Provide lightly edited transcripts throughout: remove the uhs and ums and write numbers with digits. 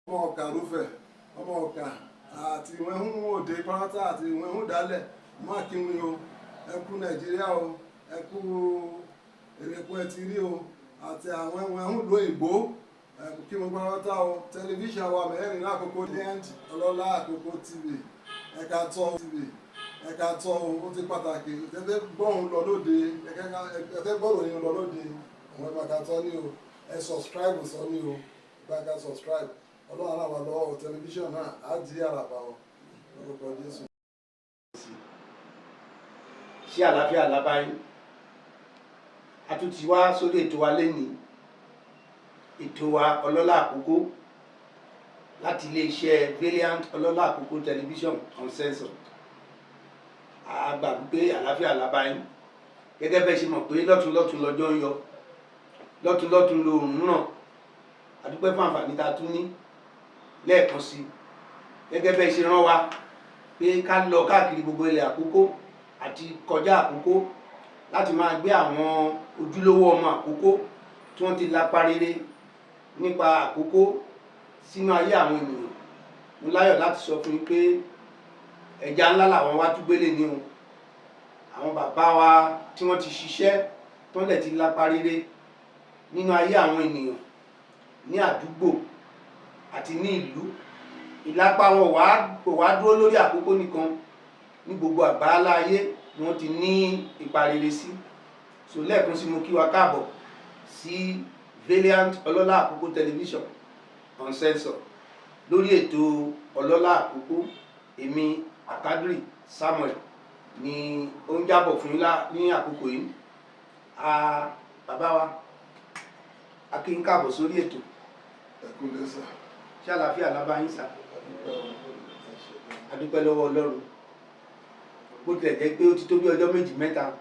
Ọmọ Ọ̀kà rúfẹ̀, ọmọ Ọ̀kà àti ìwẹ̀hún òde pátá àti ìwẹ̀hún dálẹ̀ má kí wọn o. Ẹ kú Nàìjíríà o, ẹ kú èrèkú ẹ ti rí o, àti àwọn ìwẹ̀hún lóyìnbó, ẹ kí wọn pátá o. Tẹlifíṣàn wa mẹ́rin lákòókò Valiant Ọlọ́lá Àkókò TV, ẹ̀ka tọ́ TV, ẹ̀ka tọ́ o. Ó ti pàtàkì. Ẹ fẹ́ gbọ́hùn lọ lóde, ẹ fẹ́ gbọ́rọ̀ yín lọ lóde, àwọn ẹ̀ka tọ́ ní o. Ẹ subscribe sọ ní o, ẹ̀ka subscribe. Ọlọ́run á ràn wá lọ́wọ́. Tẹlifíṣàn náà á di àràbà o, lórúkọ Jésù. Ṣé àlàáfíà lábáyín? A tún ti wá sórí ètò wa lénìí, ètò wa Ọlọ́lá Àkókò, láti iléeṣẹ́ Valiant Ọlọ́lá Àkókò Television Uncensored. A gbà wípé àlàáfíà lábáyín. Gẹ́gẹ́ bẹ́ẹ̀ ṣe mọ̀ pé lọ́tún lọ́tún lọ́jọ́ ń yọ, lọ́tún lọ́tún lóòrùn náà. A dúpẹ́ fún àǹfààní tá a tún ní lẹ́ẹ̀kan sí, gẹ́gẹ́ bẹ́ẹ̀ ṣe rán wa pé ká lọ káàkiri gbogbo ilẹ̀ Àkókò àti kọjá Àkókò láti máa gbé àwọn ojúlówó ọmọ Àkókò tí wọ́n ti lapa rere nípa Àkókò sínú ayé àwọn ènìyàn. Mo láyọ̀ láti sọ fún yín pé ẹja ńlá làwọn wá tún gbélé ní o. Àwọn bàbá wa tí wọ́n ti ṣiṣẹ́, tí wọ́n dẹ̀ ti lapa rere nínú ayé àwọn ènìyàn ní àdúgbò àti ní ìlú. Ìlápá wọn kò wá dúró lórí Àkókò nìkan, ní gbogbo àgbáńlá ayé ni wọ́n ti ní ipa rere sí. So lẹ́ẹ̀kan sí, mo kí wa káàbọ̀ sí Valiant Ọlọ́lá Àkókò Television Uncensored lórí ètò Ọlọ́lá Àkókò. Èmi, Akadri Samuel, ni ó ń jábọ̀ fún yín ní àkókò yìí. A bàbá wa, a kí n káàbọ̀ sórí ètò. Ẹ kú lẹ́sà. Ṣé àlàáfíà la bá yín sà? Adúpẹ́ o, ẹ ṣé gan. A dúpẹ́ lọ́wọ́ Ọlọ́run. Bó tilẹ̀ jẹ́ pé ó ti tó bí ọjọ́ méjì mẹ́ta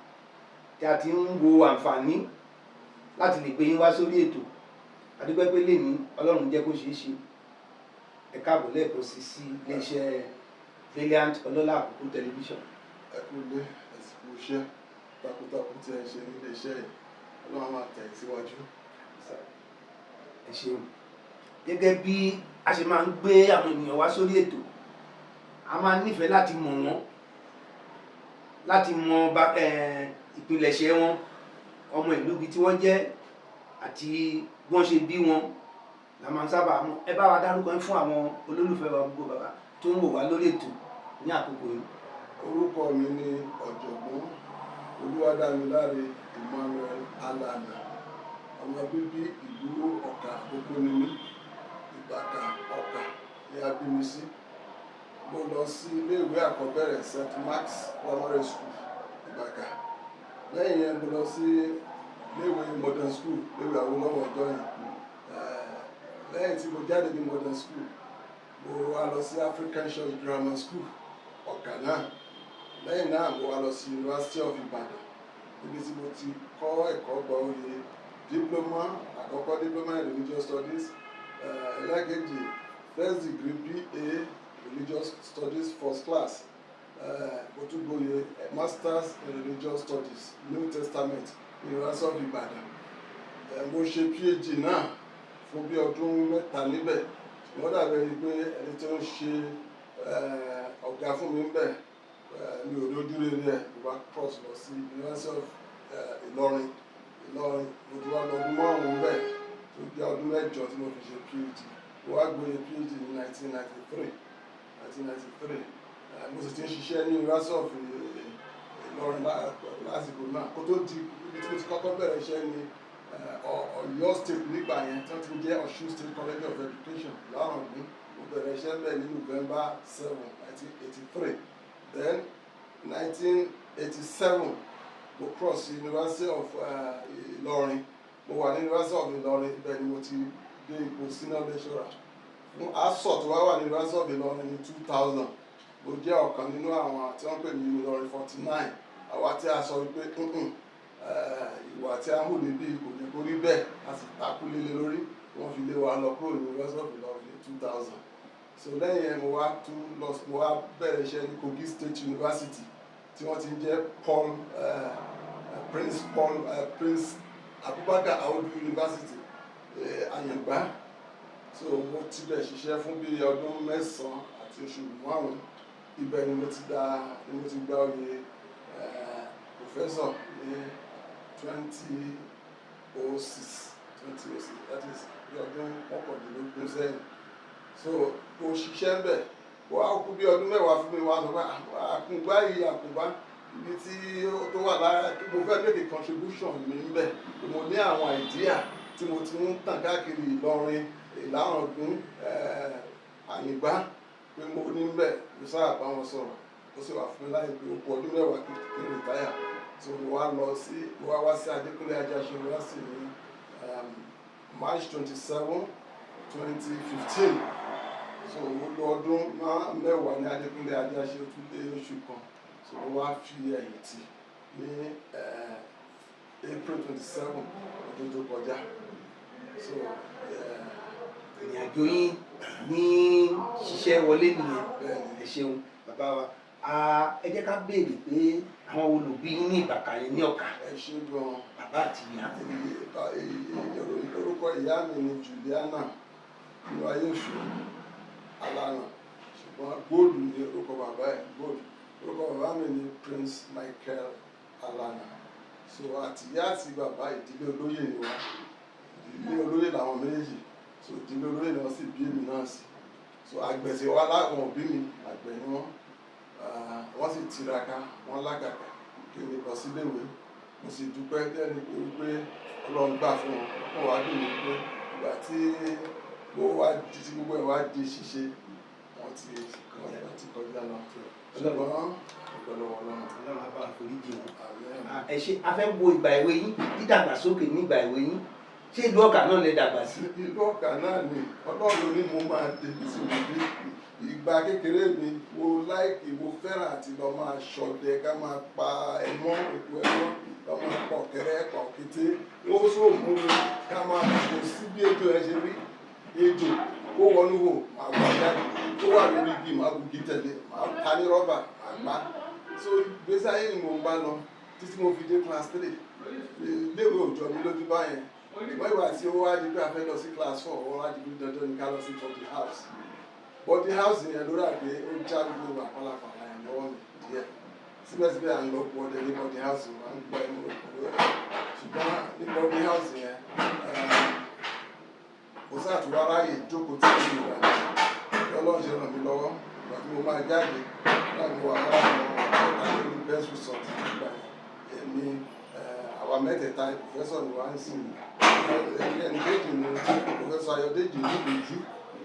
tí a ti ń wo àǹfààní láti lè gbé yín wá sórí ètò, a dúpẹ́ pé lèmi Ọlọ́run jẹ́ kó ṣeé ṣe. Ẹ káàbọ̀ lẹ́ẹ̀kan sí sí iléeṣẹ́ Valiant Ọlọ́lá Àkókò Tẹlifíṣàn. Ẹ kú lé, ẹ sì kú iṣẹ́ takuntakun tí ẹ ń ṣe nílé iṣẹ́ yìí. Ọlọ́run máa tẹ̀ síwájú. Ẹ ṣeun. Gẹ́gẹ́ bí a ṣe máa ń gbé àwọn ènìyàn wá sórí ètò, a máa nífẹ̀ẹ́ láti mọ̀ wọ́n, láti mọ ìpilẹ̀ṣẹ̀ wọn, ọmọ ìlú ibi tí wọ́n jẹ́ àti bí wọ́n ṣe bí wọn la máa ń sábà mọ̀. Ẹ bá wa dárúkọ yín fún àwọn olólùfẹ́ wa gbogbo, bàbá, tó ń wò wá lórí ètò ní àkókò yìí. Orúkọ mi ni Ọ̀jọ̀gbọ́n Olúwadámiláre Emmanuel Alana. Ọmọ bíbí ìlú Ọ̀kà Àkókò ni mí. Ìbàkà Ọ̀kà ni a bí mi sí. Mo lọ sí iléèwé àkọ́bẹ̀rẹ̀ St Mark's Primary School, Ìbàkà. Lẹ́yìn yẹn, mo lọ sí iléèwé Modern School, iléèwé Awólọ́wọ̀ ọjọ́ yẹn. Lẹ́yìn tí mo jáde ní Modern School, mo wá lọ sí African Church Grammar School, Ọ̀kà náà. Lẹ́yìn náà, mo wá lọ sí University of Ibadan, níbi tí mo ti kọ́ ẹ̀kọ́ gba oyè diploma àkọ́kọ́, diploma in religious studies, ẹlẹ́ẹ̀kejì, first degree BA religious studies first class. Mo tún gboyè masters in religious studies, New Testament, University of Ibadan. Mo ṣe PhD náà fún bí ọdún 3 níbẹ̀, ṣùgbọ́n dàbí ẹni pé ẹni tó ń ṣe ọ̀gá fún mi níbẹ̀, mi ò lójú rere ẹ̀. Mo bá cross lọ sí University of Ìlọrin. Ìlọrin mo ti wá lọ ọdún 5 bẹ́ẹ̀, tó jẹ́ ọdún 8 tí mo fi ṣe PhD. Mo wá gboyè PhD ní 1993, 1993. Mo sì ti ń ṣiṣẹ́ ní University of Ìlọrin lásìkò náà. Kó tó di ibi tí mo ti kọ́kọ́ bẹ̀rẹ̀ iṣẹ́ ní Ọ̀yọ́ State nígbà yẹn, tí wọ́n ti ń jẹ́ Ọ̀ṣun State College of Education, Lárọ̀gún. Mo bẹ̀rẹ̀ iṣẹ́ bẹ́ẹ̀ ní November 7, 1983. Then 1987, mo cross University of Ìlọrin. Mo wà ní University of Ìlọrin, ibẹ̀ ni mo ti dé ipò senior lecturer fún ASUU tó wá wà ní University of Ìlọrin ní 2000. Mo jẹ́ ọ̀kan nínú àwọn tí wọ́n pè ní Ìlọrin 49, àwa tí a sọ wípé "Mm-mm, ìwà tí a ń hù níbí kò ní kó rí bẹ́ẹ̀." A sì takú lélẹ̀ lórí, wọ́n fi lé wa lọ kúrò ní University of Ìlọrin ní 2000. So lẹ́yìn yẹn, mo wá tún lọ, mo wá bẹ̀rẹ̀ iṣẹ́ ní Kogi State University, tí wọ́n ti ń jẹ́ Paul Prince Paul Prince Abubakar Audu University, Àyàngbá. So mo ti bẹ̀ ṣiṣẹ́ fún bí ọdún 9 àti oṣù 5. Ibẹ̀ ni mo ti dá ni mo ti gba oyè professor ní 2006, 2006, that is bí ọdún 19 sẹ́yìn. So mo ṣiṣẹ́ ń bẹ̀, wọ́n á kú bí ọdún 10 fún mi. Wá sọ pé Àkùngbá yìí, Àkùngbá ibi tí ó tó wà lára, mo fẹ́ make a contribution mi ń bẹ̀. Mo ní àwọn idea tí mo ti ń tàn káàkiri Ìlọrin, Ìlá-Ọ̀ràngún, Àyìngbá, pé mo ní ń bẹ̀. Mo sábà bá wọn sọ̀rọ̀, ó sì wà fún mi láyé pé ó kú ọdún 10 kí n retire. So mo wá wá sí Adékúnlé Ajásin University ní March 27, 2015. So mo lò ọdún 10 ní Adékúnlé Ajásin, ó tún lé oṣù kan. So mo wá fi ẹ̀yìn tì ní April 27 ọdún tó kọjá. So Ìrìn àjò yín ní ṣiṣẹ́ wọlé nìyẹn. Bẹ́ẹ̀ ni. Ẹ ṣeun, bàbá wa. Ẹ jẹ́ ká béèrè pé àwọn olùbí yín ní Ìbàkà yẹn ní Ọ̀kà? Ẹ ṣe gan. Bàbá àti ìyá. Orúkọ ìyá mi ni Juliana Nurayéṣu Alana, ṣùgbọ́n Gold ni orúkọ bàbá ẹ̀, Gold. Orúkọ bàbá mi ni Prince Michael Alana. So àtìyá àti bàbá, ìdílé olóyè ni wá, ìdílé olóyè làwọn méjèèjì. So ìdílé olóyè ni wọ́n sì bí èmi náà sí. So àgbẹ̀ sì wá láwọn òbí mi, àgbẹ̀ ni wọ́n. Wọ́n sì tiraka, wọ́n lákàkà kí n lè lọ síléèwé. Mo sì dúpẹ́ lẹ́nu pé wípé Ọlọ́run gbà fún wọn. Wọ́n wá dùn mí pé ìgbà tí gbogbo wa di tí gbogbo ẹ̀ wá di ṣíṣe, wọ́n ti kọjá lọ, ṣùgbọ́n ọpẹ́ lọ́wọ́ Ọlọ́run. Ọlọ́run á bá wa foríjì wọn. Àmín. Ẹ ṣe. A fẹ́ wo ìgbà èwe yín, dídàgbàsókè ní ìgbà èwe yín. Ṣé ìlú Ọ̀kà náà lè dàgbà sí? Ìlú Ọ̀kà náà ni. Ọlọ́run ló ní mo máa débi tí mo dé. Ìgbà kékeré mi, mo like, mo fẹ́ràn àti lọ máa ṣọdẹ, ká máa pa ẹmọ́, ètò ẹmọ́, lọ máa pọ̀ kẹrẹ, pọ̀ kété. Ó sọ mú mi ká máa kò sí bí ejò ẹ ṣe rí. Ejò kó wọnú wò, máa wà jáde. Tó wà lórí igi, máa gungi tẹ̀lé, máa ta ní rọ́bà, máa pa. So ìgbésí ayé ni mo ń bá lọ títí mo fi dé class 3. Iléèwé ò jọ mi lójú báyẹn, ṣùgbọ́n ìgbà tí ó wá di pé a fẹ́ lọ sí class 4, ó wá di pé dandan ní ká lọ sí boarding house. Boarding house yẹn ló rà pé ó já gbogbo wà pálapàla yẹn lọ́wọ́ mi díẹ̀. Síbẹ̀síbẹ̀, à ń lọ pọ̀ ọdẹ ní boarding house, à ń gbọ́ ẹnu òkúrò ẹ̀. Ṣùgbọ́n ní boarding house yẹn, kò sáà tó wá ráyè jókòó tí ó wà ní Ọlọ́run ṣe ràn mí lọ́wọ́. Ìgbà tí mo máa jáde láti wà lára àwọn ọ̀tá lórí best result nígbà yẹn, èmi, àwa mẹ́tẹ̀ẹ̀ta, professor ni wà ń sìn. Ẹni kejì ni Professor Ayọ̀dèjì Nígbèjú,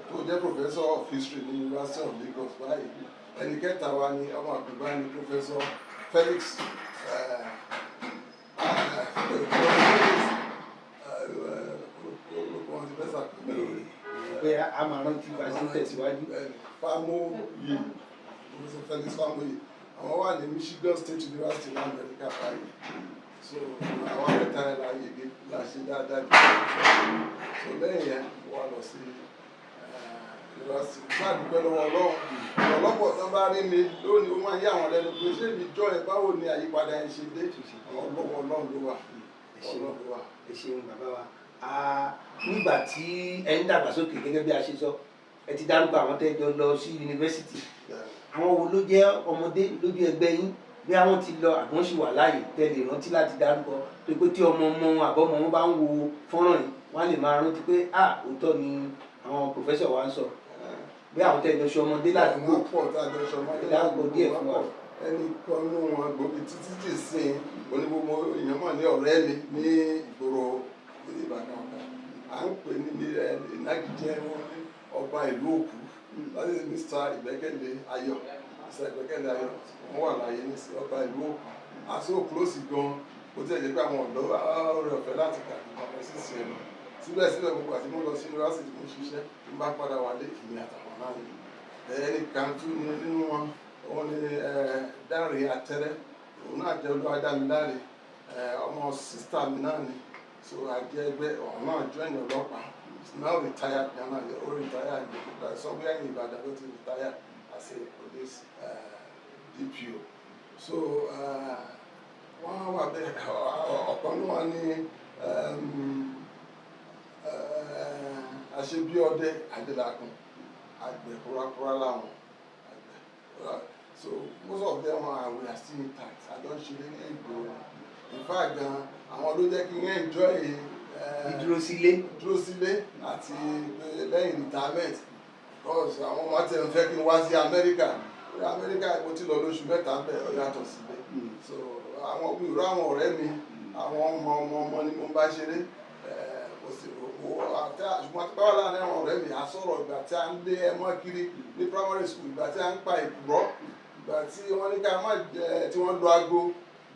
tó jẹ́ professor of history ní University of Lagos báyìí. Ẹni kẹta wa ni ọmọ àgbègbè ni Professor Felix orúkọ wọn ti fẹ́ sàkóso. Pé a máa rántí bá a ṣe ń tẹ̀síwájú. Famoye, Professor Felix Famoye. Àwọn wà ní Michigan State University ní Amẹ́ríkà báyìí. So àwọn mẹ́ta yẹn la yege, la ṣe dáadáa jù. So lẹ́yìn yẹn, mo wá lọ sí university. Mo máa dúpẹ́ lọ́wọ́ Ọlọ́run. Ọ̀pọ̀lọpọ̀ tó bá rí mi lónìí, ó máa ń yá àwọn lẹ́nu pé ṣé mi jọ ẹ, báwo ni àyípadà yẹn ṣe dé? Ọlọ́wọ́ Ọlọ́run ló wà. Ẹ ṣeun. Ọlọ́run ló wà. Ẹ ṣeun, bàbá wa. Nígbà tí ẹ ń dàgbàsókè, gẹ́gẹ́ bí a ṣe sọ, ẹ ti dárúkọ àwọn tẹ́ jọ lọ sí yunifásitì. Àwọn wo ló jẹ́ ọmọdé lójú ẹgbẹ́ yín, bí àwọn ti lọ àbí wọ́n sì wà láàyè, tẹ́ lè rántí láti dárúkọ, tó pé tí ọmọ ọmọ wọn àbọ̀mọ wọn bá ń wo fọ́nrán yìí, wọ́n á lè máa rántí pé ah, òótọ́ ni àwọn professor wa ń sọ, bí àwọn tẹ́ jọ ṣe ọmọdé ládùúgbò? Wọ́n pọ̀ tá a jọ ṣe ọmọdé. Ẹ dárúkọ díẹ̀ fún wa. Ẹnì kan nínú wọn gbòógì títí dì sí onígbogbo èèyàn mọ̀ ní ọ̀rẹ́ mi ní ìgboro Ìbàdàn Ọ̀kà, à ń pè ní ìnagijẹ wọn ní Ọba Ìlú Òkú, láti Mr. Ìgbẹ́kẹ̀lé Ayọ̀. Mr. Ìgbẹ́kẹ̀lé Ayọ̀, wọ́n wà láàyè ní Ọba Ìlú Òkú. Àti ó close gan, bó tilẹ̀ jẹ́ pé àwọn ọ̀dọ́ ọ̀rẹ́ ọ̀fẹ́ láti kà ní sísè lọ. Síbẹ̀síbẹ̀, gbogbo àti mo lọ sí yunifásitì, mo ṣiṣẹ́, tí n bá padà wálé, èmi àtàwọn náà ni. Ẹnì kan tún ní nínú wọn, òun ni Dáre Atẹ́rẹ́. Òun náà jẹ́ Olúwadámiláre, ọmọ sister mi náà ni. So àjẹ́ ẹgbẹ́ òun náà join ọlọ́pàá. He's now retired. Ghana, ó retired ní somewhere in Ìbàdàn ló ti retire as a police DPO. So wọ́n wà bẹ́ẹ̀. Ọ̀kan ní wọn ní Ṣe bí ọdẹ Adélakùn, àgbẹ̀ kúrakúra láwọn àgbẹ̀. So most of them are, we are still intact. Àjọ ń ṣeré ní ìgboro. In fact gan, àwọn ló jẹ́ kí n enjoy Dídúró sílé. Dúró sílé àti pé lẹ́yìn retirement, because àwọn ọmọ tí ń fẹ́ kí n wá sí Amẹ́ríkà. Ní Amẹ́ríkà, mo ti lọ lóṣù 3 bẹ́ẹ̀, ó yàtọ̀ sílé. So àwọn mi ò rọ àwọn ọ̀rẹ́ mi, àwọn ọmọ ọmọ ọmọ ni mo bá ṣeré. Mo sì mo àti, ṣùgbọ́n tí báwa láàrin àwọn ọ̀rẹ́ mi, à sọ̀rọ̀ ìgbà tí a ń lé ẹmọ́ kiri ní primary school, ìgbà tí a ń pa ìkùrọ́, ìgbà tí wọ́n ní ká má jẹ, tí wọ́n lo aago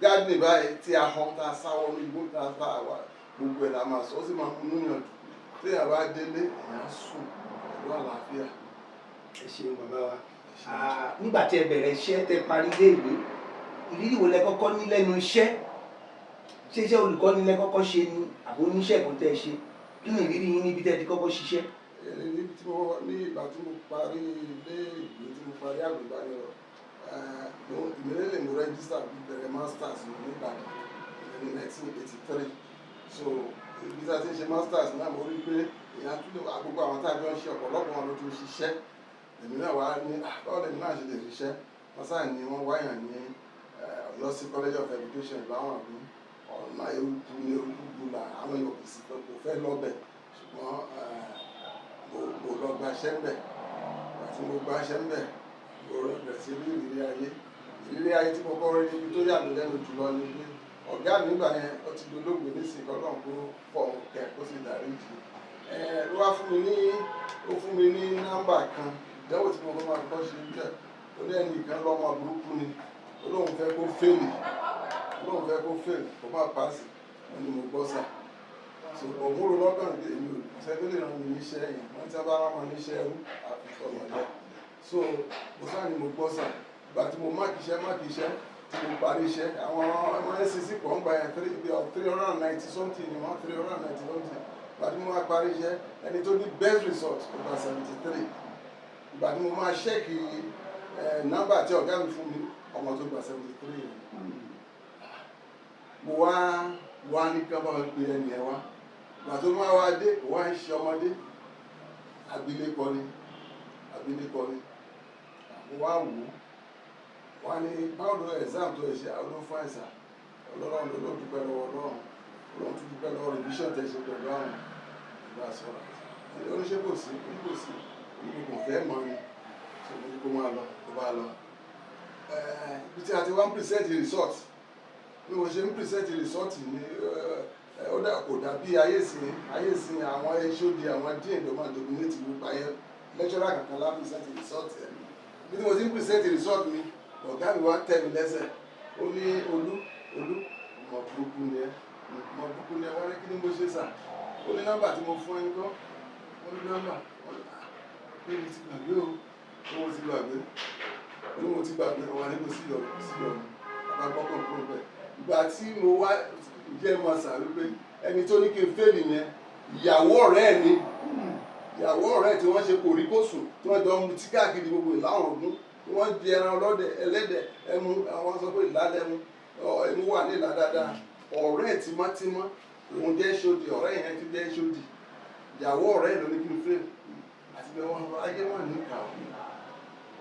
garden báyìí tí a hàn, tá a sá wọnú igbó, tá a bá wà, gbogbo ẹ̀ la máa sọ. Ó sì máa múnú yàn dùn. Tí èèyàn bá délé, èèyàn sùn pẹ̀lú àlàáfíà. Ẹ ṣeun, bàbá wa. Nígbà tí ẹ bẹ̀rẹ̀ iṣẹ́, tẹ parí iléèwé, ìrírí wo lẹ kọ́kọ́ ní lẹ́nu iṣẹ́? Ṣé iṣẹ́ olùkọ́ni lẹ kọ́kọ́ ṣe ni, àbí oníṣẹ́ kan tẹ́ ẹ ṣe? Kí ni ìrírí yín níbi tẹ́ ẹ ti kọ́kọ́ ṣiṣẹ́? Níbi tí mo ní, ìgbà tí mo parí ilé ìwé, tí mo parí àgùnbánirọ̀, mo immediately mo register, mo bẹ̀rẹ̀ masters mi ní Ìbàdàn ní 1983. So ibi tí a ti ń ṣe masters náà, mo rí pé èèyàn tún lè gbogbo àwọn tá a jọ ń ṣe, ọ̀pọ̀lọpọ̀ wọn ló tún ṣiṣẹ́. Èmi náà wá ní, "Ah, báwo lèmi náà ṣe lè ṣiṣẹ́?" Wọ́n sáà ní wọ́n wáyàn ní Ọ̀yọ́ State College of Education láwọn àbí ọ̀nà eruku ní eruku gbùlà. Àwọn èèyàn kò sì fẹ́, kò fẹ́ lọ́bẹ̀, ṣùgbọ́n mo lọ gbaṣẹ́ ń bẹ̀. Ìgbà tí mo gbaṣẹ́ ń bẹ̀, mo bẹ̀rẹ̀ sí rí ìrírí ayé. Ìrírí ayé tí mo kọ́ rí níbi tó yà mí lẹ́nu jùlọ ni pé ọ̀gá mi nígbà yẹn, ó ti dolóògbé nísìnyí, kọ́lọ́run kó fọ̀hún kẹ́, kó sì dárí jì. Ẹ ló wá fún mi ní, ó fún mi ní nọ́mbà kan. Ìdánwò tí mo kọ́ máa kọ́ ṣe bẹ́ẹ̀, ó ní ẹnìkan lọ́mọ burúkú ni, ó lóun fẹ́ kó fail, ó lóun fẹ́ kó fail, kó má pass. Wọ́n ní mo gbọ́ sà. So òmùrò lọ́kàn pé èmi ò sẹ́ni tó lè ràn mí níṣẹ́ yẹn. Wọ́n ti bá rán wọn níṣẹ́ ẹrú àfikọ́mọdé. So mo sáà ní mo gbọ́ sà. Ìgbà tí mo mark iṣẹ́, mark iṣẹ́, tí mo parí iṣẹ́, àwọn ọmọ NCC pọ̀ ń gba yẹn, 390 something ni wọ́n, 390 something. Ìgbà tí mo máa parí iṣẹ́, ẹni tó ní best result, ó gba 73. Ìgbà tí mo máa check nọ́mbà tí ọ̀gá mi fún mi, ọmọ tó gba 73 yẹn, mo wá wá ní ká bá wọn pe ẹnì ẹ wá. Ìgbà tó máa wá dé, kò wá ń ṣe ọmọdé, abilékọ ni, abilékọ ni. Mo wá wò ó, wá ní, "Báwo ló exam tó ẹ ṣe?" Àwọn ló fún àìsàn ọlọ́run ló dúpẹ́ lọ́wọ́ Ọlọ́run, Ọlọ́run tún dúpẹ́ lọ́wọ́ revision tẹ̀ ṣe pẹ̀lú àwọn ìgbà sọ̀rọ̀. Oníṣẹ́ kò sí, kò sí, kò fẹ́ mọ́ ni. So mo ní kó máa lọ, kó bá lọ. Ibi tí a ti wá ń present result, bí mo ṣe ń present result ní, ó dà, kò dàbí ayé ìsìn. Ayé ìsìn, àwọn HOD, àwọn dean ló máa dominate gbogbo ayé. Lecturer kankan lá present result ẹ̀. Bí mo ti ń present result mi, ọ̀gá mi wá tẹ̀ mí lẹ́sẹ̀. Ó ní, "Olú, Olú, ọmọ burúkú ni ẹ, ọmọ burúkú ni ẹ." Wá ní, "Kí ni mo ṣe sà?" Ó ní, "Nọ́mbà tí mo fún ẹ ńkọ́?" Ó ní, "Nọ́mbà?" Ó ní, "Ah, pé mo ti gbàgbé o." Ó mo ti gbàgbé, ó ní mo ti gbàgbé. Wà ní kò sí ìyọnu, kò sí ìyọnu. Bàbá gbọ́kàn kúrò bẹ́ẹ̀. Ìgbà tí mo wá jẹ́ mọ̀ sà wípé ẹni tó ní kí n fail yẹn, ìyàwó ọ̀rẹ́ ẹ̀ ni, ìyàwó ọ̀rẹ́ tí wọ́n ṣe kò rí kó sùn, tí wọ́n jọ ń mutí káàkiri gbogbo ìlà ọ̀rọ̀gún, tí wọ́n di ẹran ọlọ́dẹ, ẹlẹ́dẹ̀, ẹmu. Àwọn sọ pé ìlà lẹ́mu, ẹmu wà ní ìlà dáadáa. Ọ̀rẹ́ tímọ́tímọ́, òun jẹ́ HOD, ọ̀rẹ́ yẹn ti jẹ́ HOD. Ìyàwó ọ̀rẹ́ ló ní kí n fail. Àti bẹ́ẹ̀ wọ́n ayé wọn níkà o,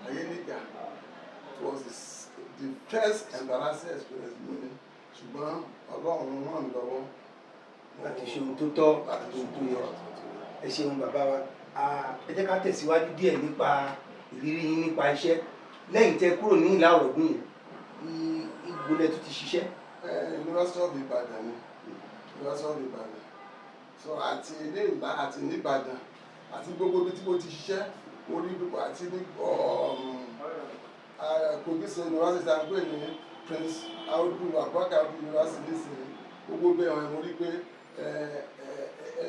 ayé níkà. It was the first embarrassing experience mo ní, ṣùgbọ́n Ọlọ́run ràn mí lọ́wọ́ láti ṣe ohun tó tọ́ àti ohun tó yẹ. Ẹ ṣeun, bàbá wa. Ẹ jẹ́ ká tẹ̀síwájú díẹ̀ nípa ìrírí yín nípa iṣẹ́ lẹ́yìn tẹ́ kúrò ní Ìlà Ọ̀rọ̀gún yẹn. Ibo lẹ tún ti ṣiṣẹ́? University of Ibadan ni, University of Ibadan. So àti ní Ìlá àti ní Ìbàdàn àti gbogbo ibi tí mo ti ṣiṣẹ́, orí gbogbo àti ní Kogi State University, à ń pè ní Prince Audu Abubakar Audu University nísìnyí. Gbogbo bẹ́ẹ̀ wọn, mo rí pé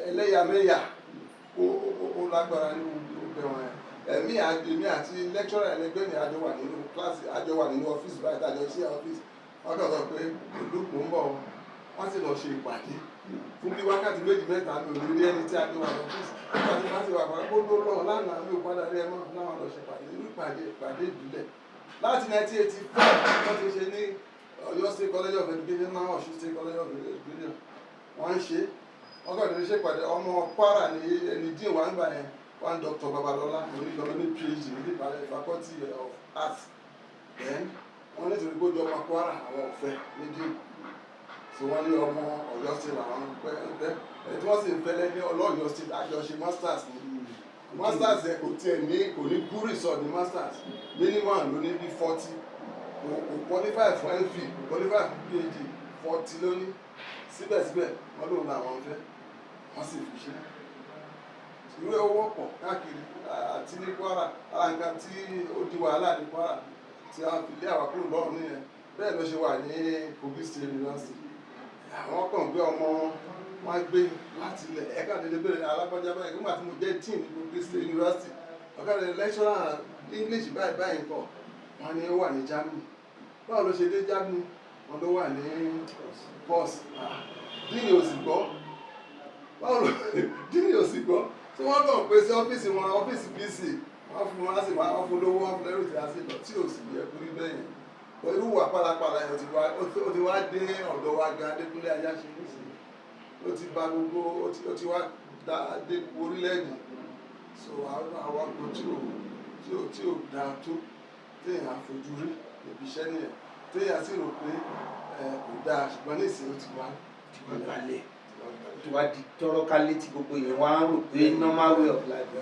ẹlẹ́yàmẹ̀yà ó lágbára ní gbogbo bẹ́ẹ̀ wọn. Ẹ̀mí èmi àti lecturer ẹlẹgbẹ́ mi, àjọ wà nínú kíláàsì, àjọ wà nínú ọ́fíìsì báyìí, tàjọ sí ọ́fíìsì. Wọ́n kàn sọ pé ìlú kò ń bọ̀, wọ́n sì lọ ṣe ìpàdé fún bí wákàtí 2 mẹ́ta. Mi ò ní rí ẹni tí a jọ wà lọ́fíìsì. Nígbà tí wọ́n ti wà pàdé kó ló lọ lánàá, mi ò padà rí ẹ mọ́. Láwọn lọ ṣe ìpàdé nínú ìpàdé ìbílẹ̀ láti 1984, wọ́n ti ṣe ní Ọ̀yọ́ State College of Education, náà Ọ̀ṣun State College of Education. Wọ́n ń ṣe Wọ́n kàn lè ṣèpàdé. Ọmọ Kwara ní ẹni dín wà ń gbà yẹn, one Dr. Babalọlá oníkan ní PhD ní department, Faculty of Arts. Then wọ́n nítorí pé ó jọ ọmọ Kwara, àwọn ò fẹ́ ní dín. So wọ́n ní ọmọ Ọ̀yọ́ State làwọn ń fẹ́. Ẹni tí wọ́n sì ń fẹ́ lẹ́ni ọlọ́yọ̀ State, àjọṣe masters ní masters yẹn, kò tiẹ̀ ní, kò ní good result ní masters, minimum ló ní bí 40. Kò qualify fún MPhil, kò qualify fún PhD, 40 ló ní. Síbẹ̀síbẹ̀ wọ́n lòun làwọn ń fẹ́, wọ́n sì fi ṣe. Irú ẹ̀ wọ́pọ̀ káàkiri àti ní Kwara. Ara nǹkan tí ó di wàhálà ní Kwara tí a fi lé àwa kúrò lọ́rùn nìyẹn. Bẹ́ẹ̀ ló ṣe wà ní Kogi State University. Àwọn kan gbé ọmọ wọn gbé láti ilẹ̀, ẹ̀ka dédé bẹ̀rẹ̀ alágbájá báyìí. Nígbà tí mo jẹ́ dean ní Kogi State University, ọ̀gá rẹ̀ lecturer English báyìí báyìí nǹkan, wọn ní ó wà ní Germany. Báwo ló ṣe dé Germany? Wọn ló wà ní course. Dean ò sì gbọ́. Báwo ló dean ò sì gbọ́ tí wọ́n kàn pé sí ọ́fíìsì wọn, ọ́fíìsì VC, wọ́n fún wọn sì wọ́n fún lówó, wọ́n fún lẹ́rù tí a sì lọ, tí ò sì yẹ kó rí bẹ́ẹ̀ yẹn. Bọ́ irú wà pálapàla yẹn ó ti wá dé ọ̀dọ̀ wa gan. Adékúnlé Ajáṣin nísìnyí, ó ti ba gbogbo, ó ti wá dá dé orílẹ̀-èdè. So àwọn nǹkan tí ò dáa tó téèyàn á fojú rí níbi iṣẹ́ nìyẹn, téèyàn sì rò pé kò dáa, ṣùgbọ́n nísìnyí ó ti wá Ti wá balẹ̀, ó ti wá di tọ́rọ́ kálé tí gbogbo èèyàn wá ń rò pé normal way of life.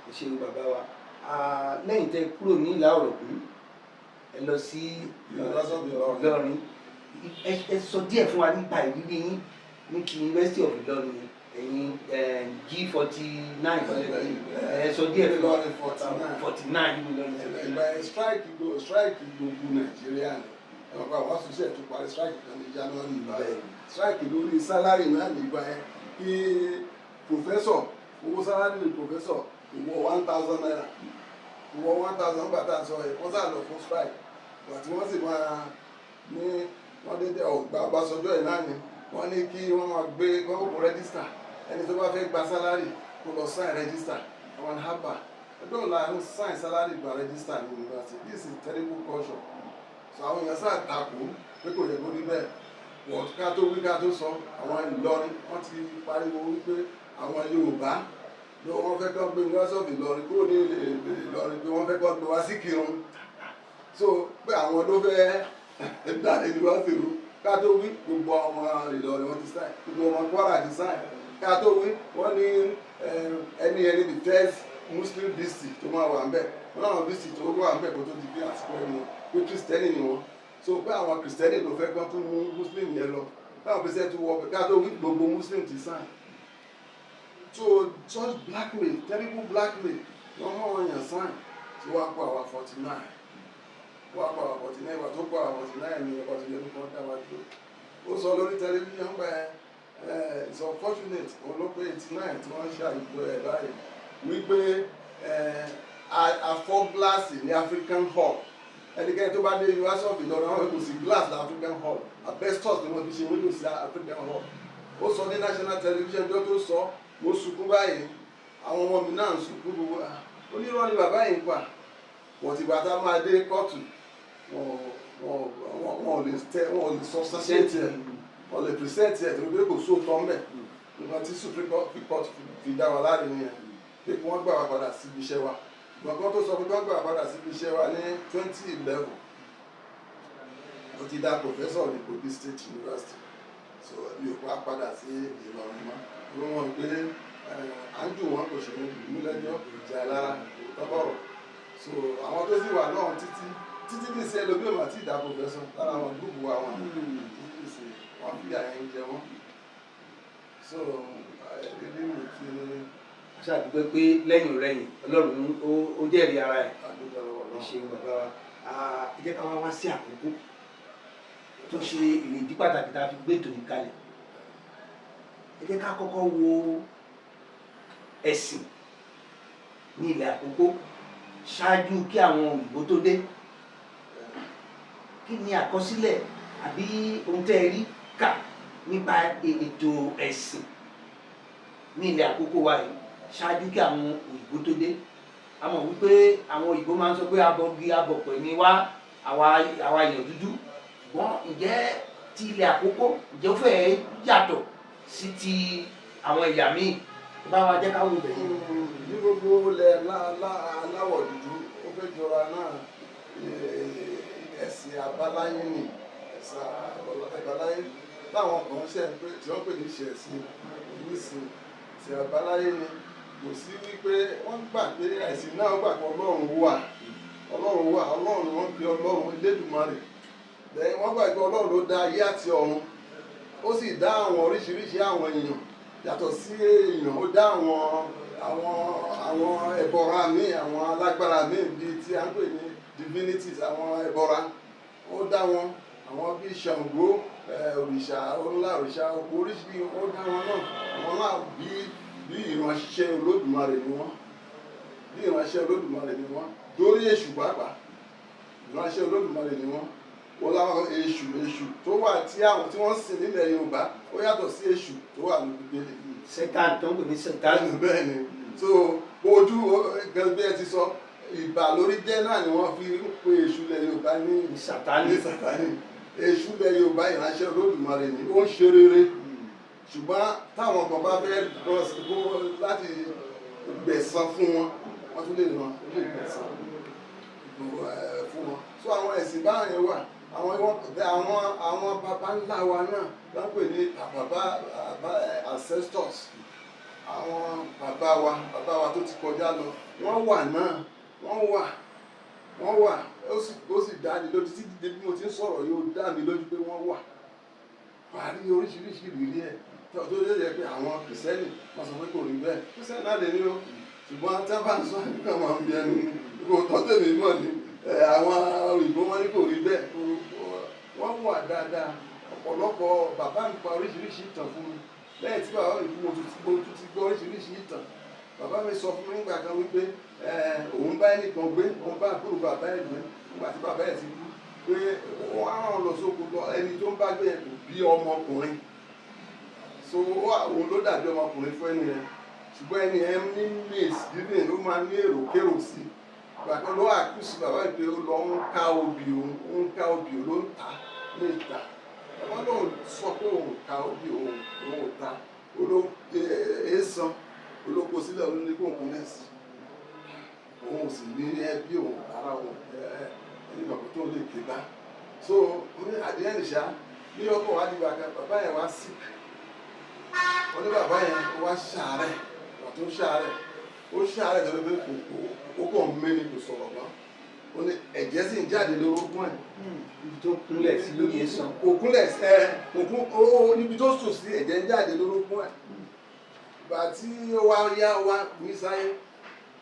Ẹ ṣeun, bàbá wa. Lẹ́yìn tẹ́ kúrò ní Ìlà Ọ̀rọ̀gún, ẹ lọ sí University of Ìlọrin. Ìlọrin. Ẹ sọ díẹ̀ fún wa nípa ìrírí yín ní ti University of Ìlọrin, ẹ̀yin G49. Ẹ sọ díẹ̀ fún wa. Ìlọrin 49. 49 nínú Ìlọrin. Ìgbà yẹn strike gbogbo Nàìjíríà ni. Ẹ̀wọ̀n pa àwọn ṣiṣẹ́ tó parí strike kan ní January. Ìgbà yẹn, strike lórí salary náà nígbà yẹn, kí professor, owó salary professor kò wọ ₦1,000, kò wọ 1,000. Nígbà tá a sọ ẹ̀, wọ́n sá lọ fún strike. Ìgbà tí wọ́n sì máa ní wọ́n dédé ọ̀gbà Ọbásanjọ́ ẹ̀ náà ni wọ́n ní kí wọ́n máa gbé kọ́ kó register, ẹni tó bá fẹ́ gba salary kó lọ sign register. Àwọn haba ẹgbẹ́ òun la ń sign salary, gba register ní university? This is terrible culture. So àwọn èèyàn sáà takò pé kò yẹ kó rí bẹ́ẹ̀. Wọ́n ká tó wí ká tó sọ, àwọn Ìlọrin wọ́n ti pariwo wípé àwọn Yorùbá ló wọ́n fẹ́ kọ́ gbé University of Ìlọrin kúrò ní Ìlọrin, pé wọ́n fẹ́ kọ́ gbé wá sí Kírun, so pé àwọn ló fẹ́ dá university rú. Ká tó wí, gbogbo ọmọ Ìlọrin wọ́n ti sign, gbogbo ọmọ Kwara ti sign. Ká tó wí, wọ́n ní ẹni the first Muslim VC tó máa wà ńbẹ̀, wọ́n láwọn VC tó wà ńbẹ̀ kó tó di bí àsìkò ẹni pé Kristẹni ni wọ́n, so pé àwọn Kristẹni ló fẹ́ kán tún mú Muslim yẹn lọ, báwọn Kristẹni tún wọ ọbẹ̀. Ká tó wí, gbogbo Muslim ti sign. So such blackmail, terrible blackmail, wọ́n mú àwọn èèyàn sign tí wọ́n á kó àwa 49, wọ́n á kó àwa 49. Ìgbà tó kó àwa 49 ni ọkọ̀ tó yẹ kó dá wa dúró. Ó sọ lórí tẹlifíṣàn pé it's unfortunate, òun ló pé 89 tí wọ́n ń ṣe àyíkó ẹ̀ báyìí, wípé afọ́ gíláàsì ní African Hall. Ẹnikẹ́ni tó bá dé University of Ìlọrin, àwọn kò sí glass ní African Hall, asbestos ni wọ́n fi ṣe windows sí African Hall. Ó sọ ní national television. Bí ó tó sọ, mo sunkún báyìí, àwọn ọmọ mi náà ń sunkún. Gbogbo onírọ́ ni bàbá yìí ń pa. Wọ́n ti gbà tá a máa dé kóòtù, wọn ò lè tẹ, wọn ò lè substantiate ẹ̀, wọn lè present ẹ̀, torí pé kò sóòótọ́ ńbẹ̀. Nǹkan tí Supreme Court fi dá wa láre nìyẹn, pé kí wọ́n gbà wá padà síbi iṣẹ́ wa. Gbọ̀ngàn tó sọ pé kí wọ́n gbà wá padà síbi iṣẹ́ wa ní 2011, mo ti dá professor ní Kogi State University, so mi ò wá padà sí Ìlọrin mọ́. Wọ́n mọ̀ pé à ń jù wọ́n, kò ṣe mú lẹ́jọ́ ìjà lára tọ́bọ̀rọ̀. So àwọn tó sì wà náà títí títí dì sí, ẹlòmíì mà tí ì dá professor lára àwọn group wa wọn títí dì sí, wọ́n fi àyẹ̀ ń jẹ wọ́n. So ilé mi ti Ṣàdúpẹ́ pé lẹ́yìn rẹ̀yìn, Ọlọ́run ó jẹ́rìí ara ẹ̀. Àdúgbò lọ́wọ́ Ẹ náà. Ṣeun, bàbá wa. Ẹ jẹ́ ká wá wá sí àkókò tó ṣe ìrèdí pàtàkì tá a fi gbé ètò yìí kalẹ̀. Ẹ jẹ́ ká kọ́kọ́ wo ẹ̀sìn ní ilẹ̀ Àkókó ṣáájú kí àwọn òyìnbó tó dé. Kí ni àkọsílẹ̀ àbí ohun tẹ́ ẹ rí kà nípa ètò ẹ̀sìn ní ilẹ̀ Àkókó wa yìí ṣáájú kí àwọn òyìnbó tó dé? A mọ̀ wípé àwọn òyìnbó máa ń sọ pé abọ́gi abọ̀pẹ̀ ni wá, àwa èèyàn dúdú. Ṣùgbọ́n ǹjẹ́ ti ilẹ̀ Àkókó, ǹjẹ́ ó fẹ́ẹ́ yàtọ̀ Sí ti àwọn ẹ̀yà míì, bá wa jẹ́ ká wo bẹ̀yẹn. Ní gbogbo ilẹ̀ aláwọ̀ dúdú, ó fẹ́ jọra náà. Ẹ̀sìn àbáláyé ni ẹ̀sìn àbáláyé táwọn kan ṣe ń pè tí wọ́n pè ní ìṣẹ̀sìn nísìn. Ẹ̀sìn àbáláyé ni. Kò sí wípé wọ́n gbà pé ẹ̀sìn náà gbà pé Ọlọ́run wà, Ọlọ́run wà, Ọlọ́run ni wọ́n pe Ọlọ́run Elédùmarè. Then wọ́n gbà pé Ọlọ́run ló dá ayé àti ọ̀run, ó sì dá àwọn oríṣiríṣi àwọn èèyàn. Yàtọ̀ sí èèyàn, ó dá àwọn ẹbọra míì, àwọn alágbára míì bíi tí a ń pè ní divinities, àwọn ẹbọra. Ó dá wọn, àwọn bíi Ṣàngó, òrìṣà ńlá, òrìṣà oko oríṣiríṣi, ó dá wọn náà. Àwọn náà bí ìránṣẹ́ Olódùmarè ni wọ́n, bí ìránṣẹ́ Olódùmarè ni wọ́n. Dórí Èṣù pàápàá, ìránṣẹ́ Olódùmarè ni wọ́n. Wọ́n láwọn Èṣù tó wà tí àwọn tí wọ́n sìn nílẹ̀ Yorùbá, ó yàtọ̀ sí Èṣù tó wà ní Bíbélì. Satan tó ń pè ní Satan. Bẹ́ẹ̀ ni. So ojú gẹ́gẹ́ bí ẹ ti sọ, ìbà lórí jẹ́ náà ni wọ́n fi ń pe Èṣù ilẹ̀ Yorùbá ní ní Sátánì. Ní Sátánì. Èṣù ilẹ̀ Yorùbá, ìránṣẹ́ Olódùmarè ni. Ó ń ṣe rere, ṣùgbọ́n táwọn kan bá fẹ́ lọ láti gbẹ̀san fún wọn, wọ́n tún lè ràn ó lè gbẹ̀san fún wọn. So àwọn ẹ̀sìn báyẹn wà. Àwọn baba ńlá wa náà wọ́n pè ní bàbá ancestors, àwọn bàbá wa tó ti kọjá lọ, wọ́n wà náà, wọ́n wà, wọ́n wà. Ó sì dá mi lójú títí dé bí mo ti ń sọ̀rọ̀ yóò dá mi lójú pé wọ́n wà. Parí oríṣiríṣi ìrírí ẹ̀ tó lè jẹ́ pé àwọn Kìrìsìtẹ́nì wọ́n sọ pé kò rí bẹ́ẹ̀. Kìrìsìtẹ́nì náà lè ní o, ṣùgbọ́n tí wọ́n bá ń sọ nípa máa ń bí ẹnu kò tọ́ tèmi mọ̀ ni. Àwọn òyìnbó wọn ní kò rí bẹ́ẹ̀. Wọ́n wà dáadáa. Ọ̀pọ̀lọpọ̀ bàbá mi pa oríṣiríṣi ìtàn fún mi. Lẹ́yìn tí bàbá mi kú, mo tún ti gbọ́ oríṣiríṣi ìtàn. Bàbá mi sọ fún mi nígbà kan wípé òun bá ẹnìkan gbé, òun bá àbúrò bàbá ẹ̀ gbé nígbà tí bàbá ẹ̀ ti kú, pé wọ́n á rán lọ sóko lọ. Ẹni tó ń bá gbé yẹn kò bí ọmọkùnrin, so òun ló dàbí ọmọkùnrin fún ẹni yẹn. Ṣùgbọ́n ẹni yẹn ní misgiving, ó máa ní èròkérò sí gbàgbọ́. Ló accuse bàbá yìí pé ó lọ ń ká obì òun, ó ń ká obì òun, ló ń tà ní ìta. Bàbá lóun sọ pé òun ká obì òun, òun ò ta. Èèsàn olóko sílẹ̀ ló ní kó kúnlẹ̀ sí. Òun ò sì ní ẹbí òun, ara òun ẹni bàbá tó lè ké bá. So ní àdéhùn ìṣá ní ọkọ̀ wá dìgbà kan, bàbá yẹn wá sick. Wọ́n ní bàbá yẹn wá ṣàárẹ̀. Wà tó ṣàárẹ̀, ó ṣàárẹ̀ tó lè pé kò ó kàn ń mé ni, kò sọ̀rọ̀ mọ́. Ó ní ẹ̀jẹ̀ sì ń jáde lórógún ẹ̀. Ibi tó kúnlẹ̀ sí lórí èsàn. Kò kúnlẹ̀ ẹ, kò kún ó. Níbi tó sùn sí, ẹ̀jẹ̀ ń jáde lórógún ẹ̀. Ìgbà tí ó wá yá, wá ní sáyé,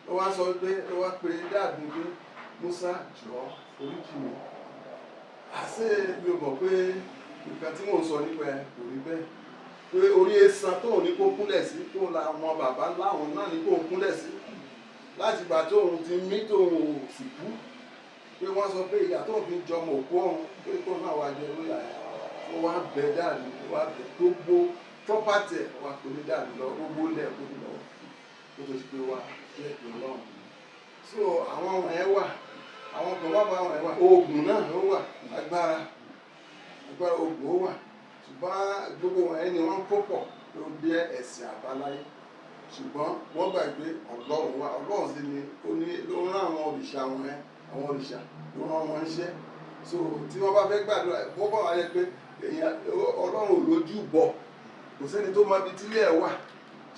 ó wá sọ pé, ó wá pe dad mi pé, "Musa, jọ̀ọ́, foríjì mi. Àṣé mi ò mọ̀ pé nǹkan tí mò ń sọ nípa ẹ kò rí bẹ́ẹ̀, pé orí esan tóun ní kó kúnlẹ̀ sí, tóun la àwọn bàbá láwọn náà ní kó kúnlẹ̀ sí láti ìgbà tóun ti mí, tóun ò sì kú, pé wọ́n sọ pé ìyá tóun fi ń jọmọ òkú ọ̀run, pé kóun náà wá jẹ lórí àyà." Ó wá bẹ dad, ó wá bẹ gbogbo property ẹ̀, wá kò ní dad lọ, gbogbo ilẹ̀ kò ní lọ́wọ́ kó tó ti pé wá jẹ́ ìpè Ọlọ́run. So àwọn ọmọ ẹ wà, àwọn kan wà bá àwọn ẹ wà. Oògùn náà ó wà, agbára oògùn ó wà. Ṣùgbọ́n gbogbo wọn ẹni wọ́n kó pọ̀ ló jẹ́ ẹ̀sìn àbáláyé. Ṣùgbọ́n wọ́n gbà pé Ọlọ́run wà. Ọlọ́run sì ni ó ní ló ń rán àwọn òrìṣà wọn ẹ, àwọn òrìṣà ló rán wọn níṣẹ́. So tí wọ́n bá fẹ́ gbàdúrà, wọ́n bá wà yẹ pé èèyàn Ọlọ́run ò lójú bọ̀, kò sẹ́ni tó mọ ibi tílé ẹ̀ wà.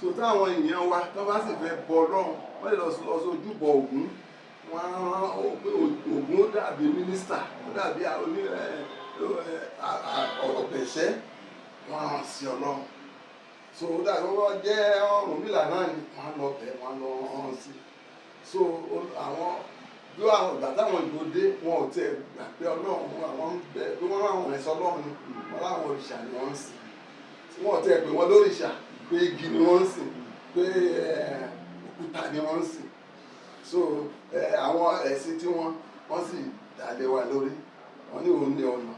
So táwọn èèyàn wa tó bá sì fẹ́ bọ Ọlọ́run, wọ́n lè lọ sí ojúbọ Ògún. Wọ́n á rán pé Ògún ó dàbí mínísítà, ó dàbí oní ọ̀bẹ̀ṣẹ́, wọ́n á rán sí Ọlọ́run. So ó dàbí wọ́n jẹ́ Ọ̀rúnmìlà náà ni wọ́n á lọ bẹ̀, wọ́n á lọ rán sí. So àwọn bí àwọn ìgbà táwọn ìbò dé, wọn ò tẹ gbà pé Ọlọ́run àwọn ń bẹ, pé wọ́n rán àwọn ẹ̀sọ́ Ọlọ́run ni wọ́n láwọn òrìṣà ni wọ́n ń sìn. Tí wọ́n tẹ pé wọ́n lóríṣà, pé igi ni wọ́n ń sìn, pé òkúta ni wọ́n ń sìn. So àwọn ẹ̀sìn tí wọ́n sì dàlẹ́ wa lórí, wọ́n ní òun ní ọ̀nà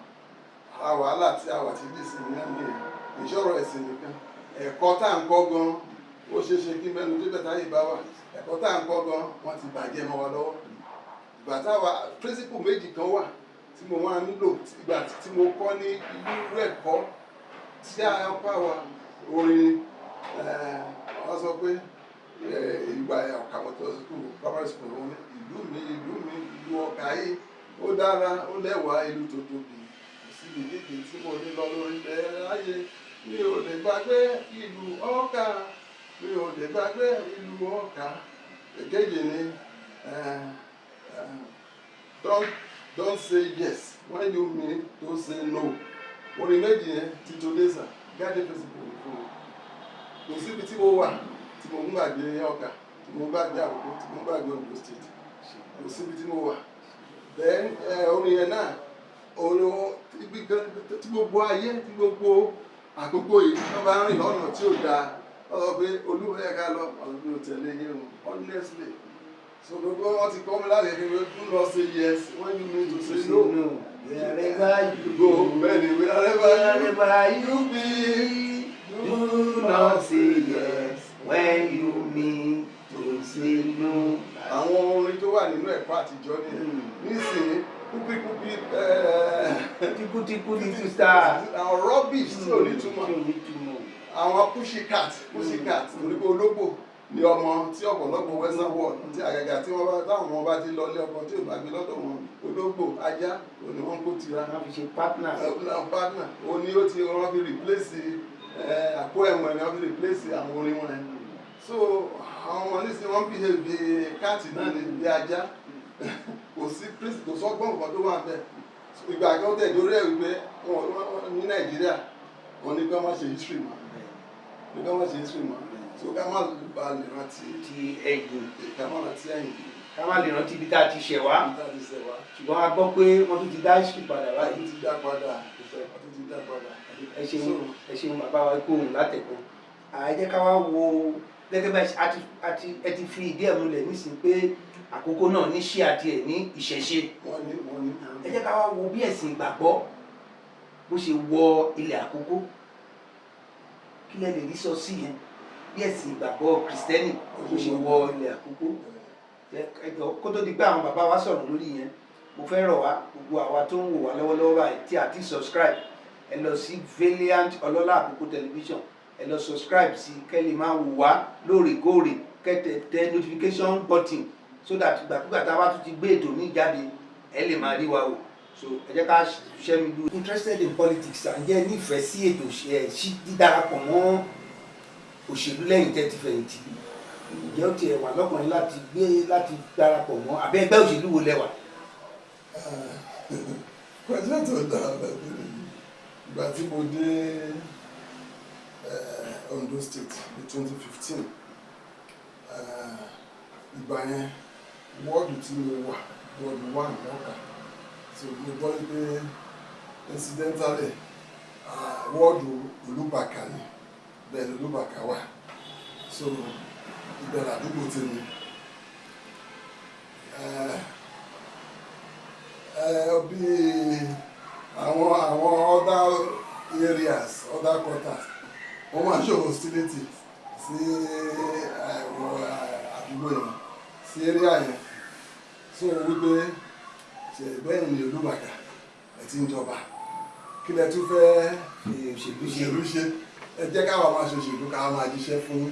ara wàhálà tí a wà tí dì sí ní ẹ̀mí ẹ̀. Ìṣòro ẹ̀sìn nìkan, ẹ̀kọ́ tá à ń kọ́ gan, ó ṣeé ṣe kí mẹ́nu débẹ̀ táyé bá wà. Ẹ̀kọ́ tá à ń kọ́ gan, wọ́n ti bàjẹ́ mọ́ wa lọ́wọ́. Ìgbà táwa principle méjì kan wà tí mo máa ń lò ìgbà tí mo kọ́ ní irú ẹ̀kọ́ tí a kọ́ wa. Orin wọ́n sọ pé ìgbà Ọ̀kà mọ́tò school, primary school, wọn ní ìlú mi, ìlú mi, ìlú Ọ̀kà yìí, ó dára, ó lẹ́wàá, ìlú tó tóbi, kò síbi kéèké tí mo ní lọ lórí ilẹ̀ ayé, mi ò lè gbàgbé ìlú Ọ̀kà, mi ò lè gbàgbé ìlú Ọ̀kà. Èkejì ni don't say yes when you mean to say no. Orin méjì yẹn, Tito Desa, guiding principle ni fún mi. Kò síbi tí mo wà tí mo ń gbàgbé Ọ̀kà, tí mo ń gbàgbé Àkókó, tí mo ń gbàgbé Ondo State. Kò síbi tí mo wà. Then orin yẹn náà, orin ibi kan tí gbogbo ayé, tí gbogbo àkókò yìí, wọ́n bá rìn lọ́nà tí ò dáa, wọ́n sọ pé olúwa yẹ ká lọ, ọ̀nà mi ò tẹ̀lé yín o, honestly. So gbogbo wọn ti kọ́ mi láti ẹni pé do not say yes when you mean to say no. Wherever you go, bẹ́ẹ̀ni, wherever wherever you you be, do not say yes when you mean to say no. Àwọn orin tó wà nínú ẹ̀kọ́ àtijọ́ nìyẹn. Nísìnyí, kúpíkúpí, Tíkútíkú little star. Àwọn rubbish tí ò ní túmọ̀. Tí ò ní túmọ̀. Àwọn pussycat, pussycat, torí pé ológbò ni ọmọ tí ọ̀pọ̀lọpọ̀ western world, tí àgàgà tí wọ́n bá táwọn ọmọ bá ti lọ ilé ọkọ tí ò bá gbé lọ́dọ̀ wọn, ológbò, ajá òní wọ́n kó tira. Wọ́n fi ṣe partner. Partner òní ó ti wọ́n fi replace àpò ẹ̀wọ̀n ni wọ́n fi replace àwọn orin wọn yẹn. So àwọn ọmọ nísìnyí, wọ́n behave bí cat náà ní, bí ajá. Kò sí kò sọ́gbọ́n nǹkan tó wà bẹ́ẹ̀. Ìgbà kan tẹ̀ lórí ẹ̀ wípé ní Nàìjíríà, wọ́n ní kí wọ́n má ṣe history mọ́, ní kí wọ́n má ṣe history mọ́, so ká má ba lè rántí ti ẹ̀yìn. Ká má rántí ẹ̀yìn. Ká má lè rántí ibi tá a ti ṣẹ̀ wá. Tá a ti ṣẹ̀ wá. Ṣùgbọ́n a gbọ́ pé wọ́n tún ti dá history padà wọ́n báyìí. Tún ti dá padà, wọ́n tún ti dá padà. Ẹ ṣeun, ẹ ṣeun bàbá wa, kó òun látẹ̀kọ́. Ẹ jẹ́ ká wá wo gẹ́gẹ́ bá àti ẹ ti fi ìdí ẹ̀ múlẹ̀ nísìnyí pé àkókò náà ní ṣí àti ẹ̀ ní ìṣẹ̀ṣe. Wọ́n ní, wọ́n ní. Ẹ jẹ́ ká wá wo bí ẹ̀sìn ìgbàgbọ́ bó ṣe wọ ilẹ̀ Àkókó. Kí lẹ lè rí sọ sí yẹn, bí ẹ̀sìn ìgbàgbọ́ Kìrìsìtẹ́nì bó ṣe wọ ilẹ̀ Àkókó? Ẹ jọ̀ọ́, kó tó di pé àwọn bàbá wa sọ̀rọ̀ lórí yẹn, mo fẹ́ rọ̀ wá, gbogbo àwa tó ń wò wá lọ́wọ́lọ́wọ́ báyìí tí a ti subscribe, ẹ lọ sí Valiant Ọlọ́lá Àkókò Television, ẹ lọ subscribe sí, kẹ́ lè máa wò wá lóòrèkóòrè, kẹ́ tẹ tẹ notification button so that ìgbàkúgbà tá a bá tún ti gbé ètò míì jáde, ẹ lè máa rí wa wò. So ẹ jẹ́ ká ṣiṣẹ́ mi lu. Interested in politics, à ń jẹ́ nífẹ̀ẹ́ sí ètò sí dídarapọ̀ mọ́ òṣèlú lẹ́yìn tẹ́ ti fẹ̀yìntì? Ǹjẹ́ ó tiẹ̀ wà lọ́kùnrin láti gbé láti darapọ̀ mọ́ àbẹ́ ẹgbẹ́ òṣèlú wo lẹ wà? Question tó dáa lẹ́bẹ̀rẹ̀ yìí. Ìgbà tí mo dé Ondo State ní 2015, ìgbà yẹn, wọ́ọ̀dù tí mo wà, ward 1 lọ́kà. So mo gbọ́ wípé incidentally, wọ́ọ̀dù Olúbàkà ni, bẹ́ẹ̀ ni Olúbàkà wà. So ìbẹ̀rẹ̀ àdúgbò tèmi. Bí àwọn other areas, other quarters, wọ́n máa ń show hostility sí àdúgbò yẹn, sí area yẹn. So wípé ṣe bẹ́ẹ̀ ni Olúbàkà ẹ̀ ti ń jọba, kí lẹ tún fẹ́ fi òṣèlú ṣe? Òṣèlú ṣe. Ẹ jẹ́ káwa máa ṣe òṣèlú, káwa máa jíṣẹ́ fún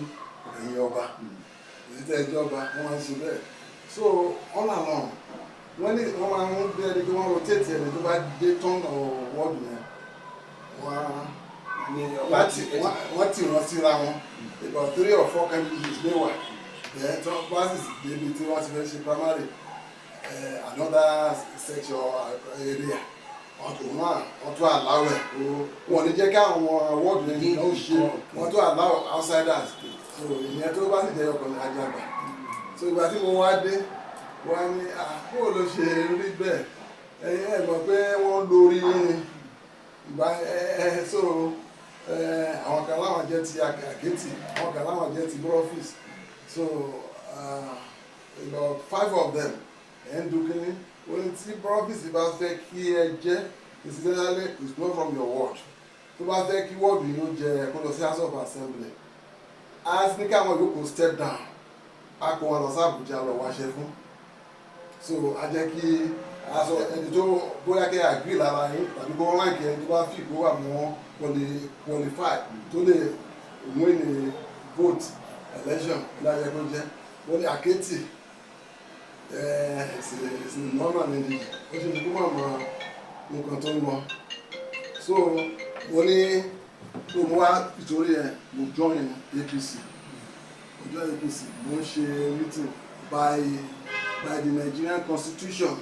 ẹ̀yin ọba, èyí tẹ́ ẹ jọba. Wọ́n máa ń ṣe bẹ́ẹ̀. So all along, wọ́n ní wọ́n máa ń gbé ẹni pé wọ́n rotate ẹni tó bá dé tọ́nà wọ́ọ̀dù yẹn, wọ́n á ní ọba wọ́n tì wọ́n síra wọn. About three or four candidates lè wà. Then tó bá sì débi tí wọ́n ti fẹ́ ṣe primary, another section, area, wọ́n tún wọ́n tún allow ẹ̀. Wọ́n ní jẹ́ kí àwọn wọ́ọ̀dù yẹn nìkan ó ṣe, wọ́n tún allow outsiders. So ìyẹn tó bá sì jẹ́ ọkùnrin ajagba. So ìgbà tí mo wá dé, wọ́n á ní bó ló ṣe rí bẹ́ẹ̀? Ẹ̀yin ẹ̀ mọ̀ pé wọ́n lórí ìgbà ẹ. So àwọn kan láwọn jẹ́ ti Àkẹ́tì, àwọn kan láwọn jẹ́ ti Brofis. So about five of them ẹ̀ ń dúkìní. Oní tí Brofis bá fẹ́ kí ẹ jẹ́, incidentally, it's not from your ward, tó bá fẹ́ kí ward yìí ó jẹ, kó lọ sí House of Assembly, á ní káwọn yòókù step down, á kó wọn lọ sí Àbújá lọ wáṣẹ fún. So a jẹ́ kí aṣọ ẹni tó bóyá kẹ́ agree lára yín tàbí kó rank ẹni tó bá fi kó wà mọ́ qualify tó lè win a vote election láyé kó jẹ́. Mo ní Àkẹ́tì sì nọ́nà nídìí, ó ṣe ní kó má mọ nǹkan tó ń lọ. So mo ní tó mo wá ìtorí ẹ, mo join APC. Mo join APC, mo ń ṣe meeting. By the Nigerian constitution,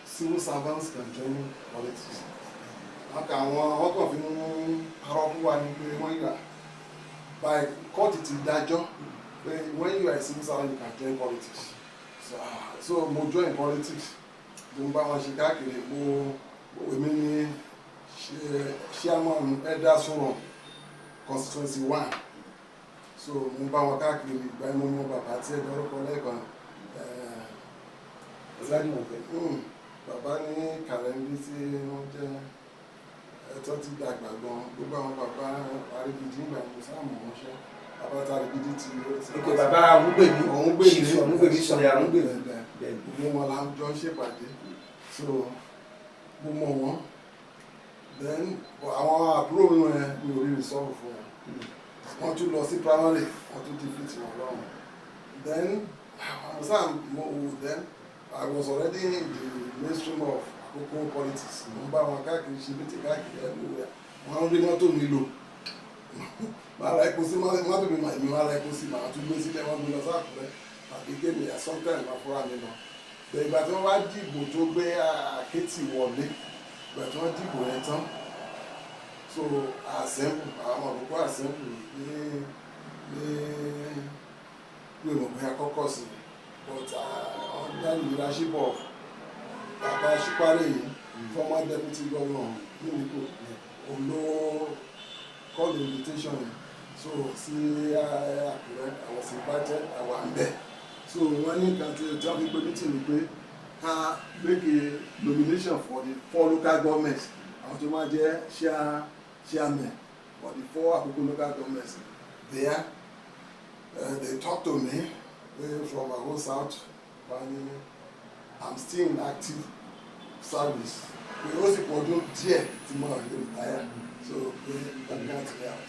civil servants can join politics. Wọn kà àwọn wọn kàn fi ń parọ́ fún wa ní pé wọ́n yà by court ti dájọ́ pé when you are a civil servant, you can join politics. So mo join politics, mo ń bá wọn ṣe káàkiri. Mo èmi ní chairman elders forum constituency one, so mo ń bá wọn káàkiri. Ìgbà yẹn mo mọ bàbá tí ẹ dárúkọ lẹ́ẹ̀kan. Ọ̀làdìmọ̀kẹ́. Bàbá ní kàrẹ́ńbí tí wọ́n jẹ́ ẹ̀tọ́ ti dàgbà gan. Gbogbo àwọn bàbá Arigidi ìgbà mo sáà mọ̀ wọ́n ṣe bàbá tá Arigidi ti ó ti. Ok, bàbá Ògúngbèmí. Ògúngbèmí. Chief Ògúngbèmí Sanya Ògúngbèmí. Bẹ́ẹ̀, gbogbo wọn la jọ ń ṣèpàdé, so mo mọ̀ wọ́n. Then àwọn àbúrò mi yẹn, mi ò rí resolve fún wọn. Wọ́n tún lọ sí primary, wọ́n tún defeat wọn lọ́rùn. Then àwọn sáà mo wò, then I was already in the mainstream of Akoko politics. Mo ń bá wọn káàkiri, ṣe meeting káàkiri everywhere. Wọ́n ń rí mọ́tò mi lò, máa ra epo sí mọ́tò mi, màá mi máa ra epo sí, màá tún gbé sílẹ̀, wọ́n gbé lọ sí Àkúrẹ́ tàbí kémi sometimes máa fúnra mi lọ. Bẹ́ẹ̀, ìgbà tí wọ́n wá dìbò tó gbé Àkẹ́tì wọlé, ìgbà tí wọ́n dìbò yẹn tán, so assemble, àwọn àkókò assemble ní pé mo bóyá kọ́kọ́ sí, but under the leadership of bàbá Ṣípárẹ̀ yìí, former deputy governor Mímíkò, òun ló call the invitation yẹn. So sí Àkúrẹ́, I was invited, àwa ń bẹ̀. So wọ́n ní nǹkan tí wọ́n fi pé meeting ni pé ká make a nomination for the four local governments, àwọn tó máa jẹ́ chairman for the four Akoko local governments there. They talk to me from Akoko South. Wọ́n ní I'm still in active service, pé ó sì pọ̀ ọdún díẹ̀ tí mo rí retire, so pé I can't out.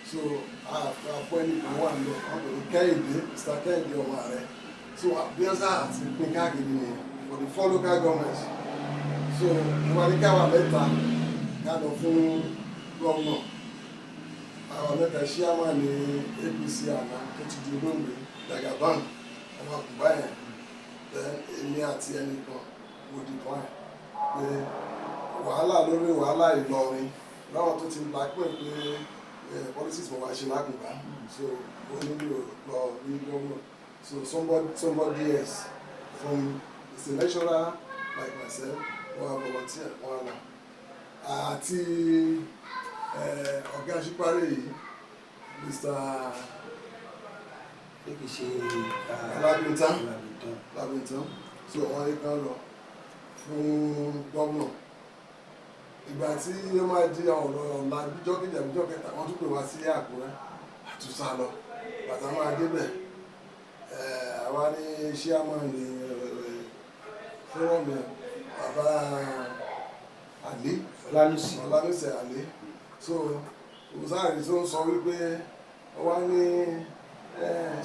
So àfọ ẹnìkan wà ní wọ́n pè ní Kẹ́hìndé, Mr. Kẹ́hìndé ọmọ rẹ̀. So abiosa àti pín káàkiri nìyẹn for the four local governments. So wọ́n ní káwa mẹ́ta ká lọ fún gómìnà. Àwọn mẹ́ta, chairman ní APC àná tó ti di olóògbé, Jagaban ọmọ àkùnbá yẹn, then èmi àti ẹnìkan. Mo decline pé wàhálà lórí wàhálà Ìlọrin láwọn tó ti blackmail pé politics mo wá ṣe lákùnbá. So mo ní mi ò lọ rí gómìnà. So somebody else from is a lecturer like myself, wọ́n á volunteer, wọ́n á lọ àti ọ̀gá Ṣípárẹ̀ yìí, Mr. Ṣé kìí ṣe Ọlábìntán. Ọlábìntán. Ọlábìntán. So wọ́n ní ká lọ fún gómìnà. Ìgbà tí ó máa di ọ̀rọ̀ ọ̀la bíjọ́ kejì àbíjọ́ kẹta, wọ́n tún pè wá sí Àkúrẹ́, àtúnṣá lọ. Bàtà máa débẹ̀, àwa ní chairman ní forum yẹn, bàbá Àlí. Ọlánúsì. Ọlánúsì Àlí. So òsáàrí tó ń sọ wípé ó wá ní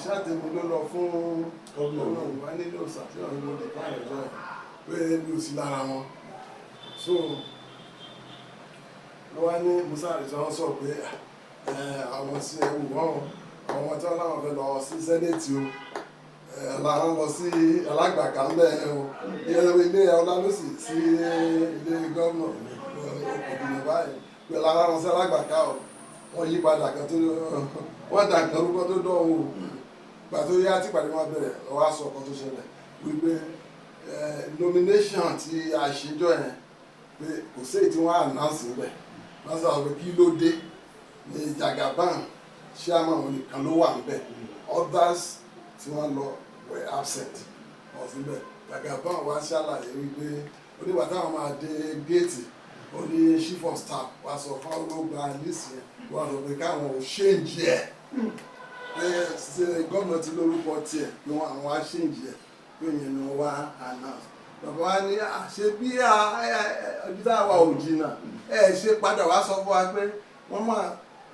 ṣáàtẹ̀mí ló lọ fún Gómìnà. Gómìnà wá nílò sàtìyàn ní mo lè bá ẹ̀jọ́ ẹ̀ pé mi ò sí lára wọn. So ló wá ní musa àdìsọ sọ pé àwọn sí ẹwù wọn o, àwọn tí wọn láwọn fẹ́ lọ sí senate o, làwọn lọ sí alágbàká ńbẹ o, ilé Ọlánúsì sí ilé gómìnà òkùnkùn báyìí pé làwọn lọ sí alágbàká o. Wọ́n yí padà kan tó wọ́n dà nǹkan rúkọ tó dán o. Gbà tó yá tí ìpàdé wọn bẹ̀rẹ̀, wọ́n á sọ ọ̀kan tó ṣẹlẹ̀ wípé nomination tí a ṣe jọ yẹn, pé kò sí èyí tí wọ́n announce níbẹ̀. Wọ́n sọ pé kí ló dé ní Jagaban chairman òun nìkan ló wà níbẹ̀, others tí wọ́n lọ were absent, wọ́n sí níbẹ̀. Jagaban wá ṣàlàyé wípé onígbà táwọn máa dé géètì, ó ní chief of staff wá sọ fún olóògbé list yẹn, wọ́n sọ pé káwọn ò change ẹ̀, pé ṣe gómìnà ti lórúkọ tiẹ̀, pé wọ́n àwọn á change ẹ̀, pé ìyẹn ni wọ́n wá announce. Bàbá wa ní àṣẹ bí ibi tá a wà ò jìnnà, ẹ ṣe padà wá sọ fún wa pé wọ́n máa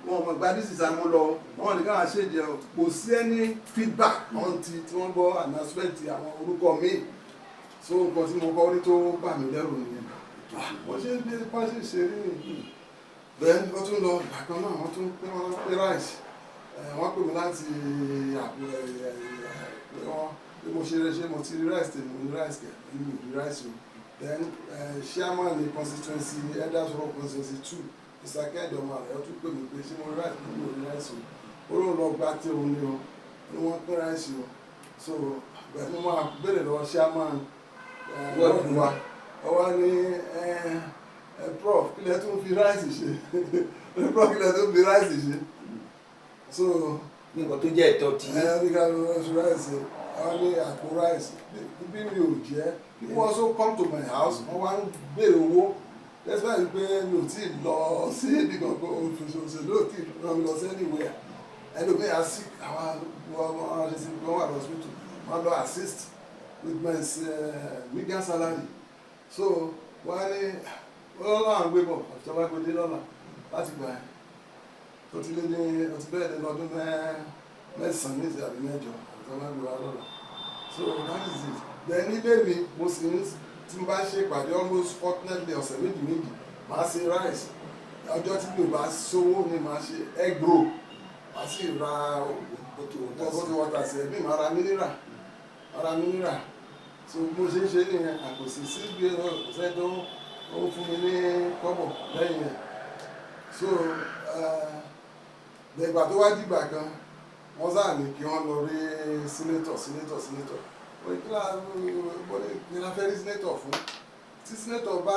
Wọn ò mọ̀ gba this is àmú lọ, wọn ní káwọn ṣèjẹ o. Kò sí any feedback until tí wọ́n gbọ́ announcement àwọn orúkọ míì. So nǹkan tí mo kọ́ rí tó bà mí lẹ́rù nìyẹn. Wọ́n ṣe bí pàṣẹ ṣe rí nìyí. Then ó tún lọ ìgbà kan náà, wọ́n tún pín, wọ́n pín rice. Wọ́n pè mí láti àpò ẹ ẹ pé wọ́n bí mo ṣe ṣe mo ti rí rice tèmi, mo ní rice kẹ̀ mi ò rí rice o. Then chairman ní constituency, elders forum constituency 2, Mr. Kẹ́hìndé ọmọ rẹ̀, ó tún pè mí pé ṣé mo rí rice? Mi ò rí rice o. Ó lóun lọ gba tí òun ní o, ní wọ́n pín rice o. So ìgbà tí mo máa béèrè lọ́wọ́ chairman wọ́ọ̀dù wa, ó wá ní, "Ẹ prof, kí lẹ tún fi rice ṣe? Prof, kí lẹ tún fi rice ṣe?" So ní nǹkan tó jẹ́ ẹ̀tọ́ tí ẹ ní ká lọ sí rice, àwọn ní àpò rice bí mi ò jẹ́. People also come to my house, wọ́n wá ń béèrè owó despite pé mi ò tí ì lọ sí ibi kankan. Òṣèlú ò tí ì rán mi lọ sí anywhere. Ẹlòmíì á sí àwọn ọmọ àwọn ṣe sí wọ́n wà lọ́sibítù, wọ́n lọ assist with my meager salary. So wọ́n á ní wọ́n lọ́wọ́ àwọn gbé bọ̀ àti ọba gbé dé lọ́la. Láti gbà ẹ́ tó ti lé ní ó ti bẹ́ẹ̀ lé lọ́dún 9 ní ìsìn àbí 8 àti ọba gbé wa lọ́la. So that is it. Then nílé mi, mo sì ń tí mo bá ṣe ìpàdé almost fortnightly, ọ̀sẹ̀ méjì méjì, màá ṣe rice. Ọjọ́ tí mi ò bá sówó ni màá ṣe egg roll, màá sì ra bottle water sí ẹbí, màá ra mineral, màá ra mineral. So bí mo ṣe ń ṣe nìyẹn. Àkòsí sí bí kò sẹ́ni tó ń fún mi ní kọ́bọ̀ lẹ́yìn yẹn. So ìgbà tó wá dìgbà kan, wọ́n sáà ní kí wọ́n lọ rí senator, senator, senator. Wọ́n ní kí la fẹ́ rí senator fún? Tí senator bá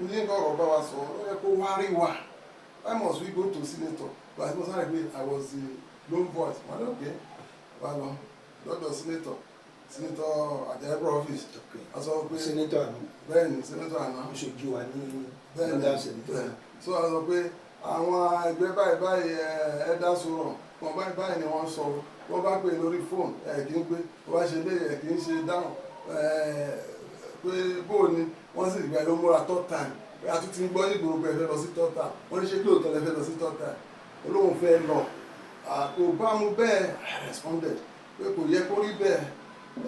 ní ọ̀rọ̀ bá wa sọ, ó yẹ kó wá rí wa. Why must we go to senator? But mo sáré pé I was the lone voice. Wọ́n ní okay, wá lọ lọ́dọ̀ senator, Senator Ajayi office. A sọ pé Senator àná. Bẹ́ẹ̀ ni, senator àná. Ó ṣojú wa ní Bẹ́ẹ̀ ni. Northern senator. Bẹ́ẹ̀. So a sọ pé àwọn ẹgbẹ́ báyìí báyìí, ẹ dá sọ̀rọ̀ wọn báyìí báyìí ni wọ́n sọ. Wọ́n bá pè lórí fóònù, ẹ kì í pé wọ́n bá ṣe lé, ẹ kì í ṣe dáhùn ẹ pé bóò ni wọ́n sì gbà ló múra third time, pé a tún ti ń gbọ́ ní ìgboro pé ẹ fẹ́ lọ sí third time. Wọ́n ní ṣé pé òótọ́ lẹ fẹ́ lọ sí third time? Olóhùn fẹ́ lọ, kò bá mu bẹ́ẹ̀. I responded pé kò yẹ kó rí bẹ́ẹ̀.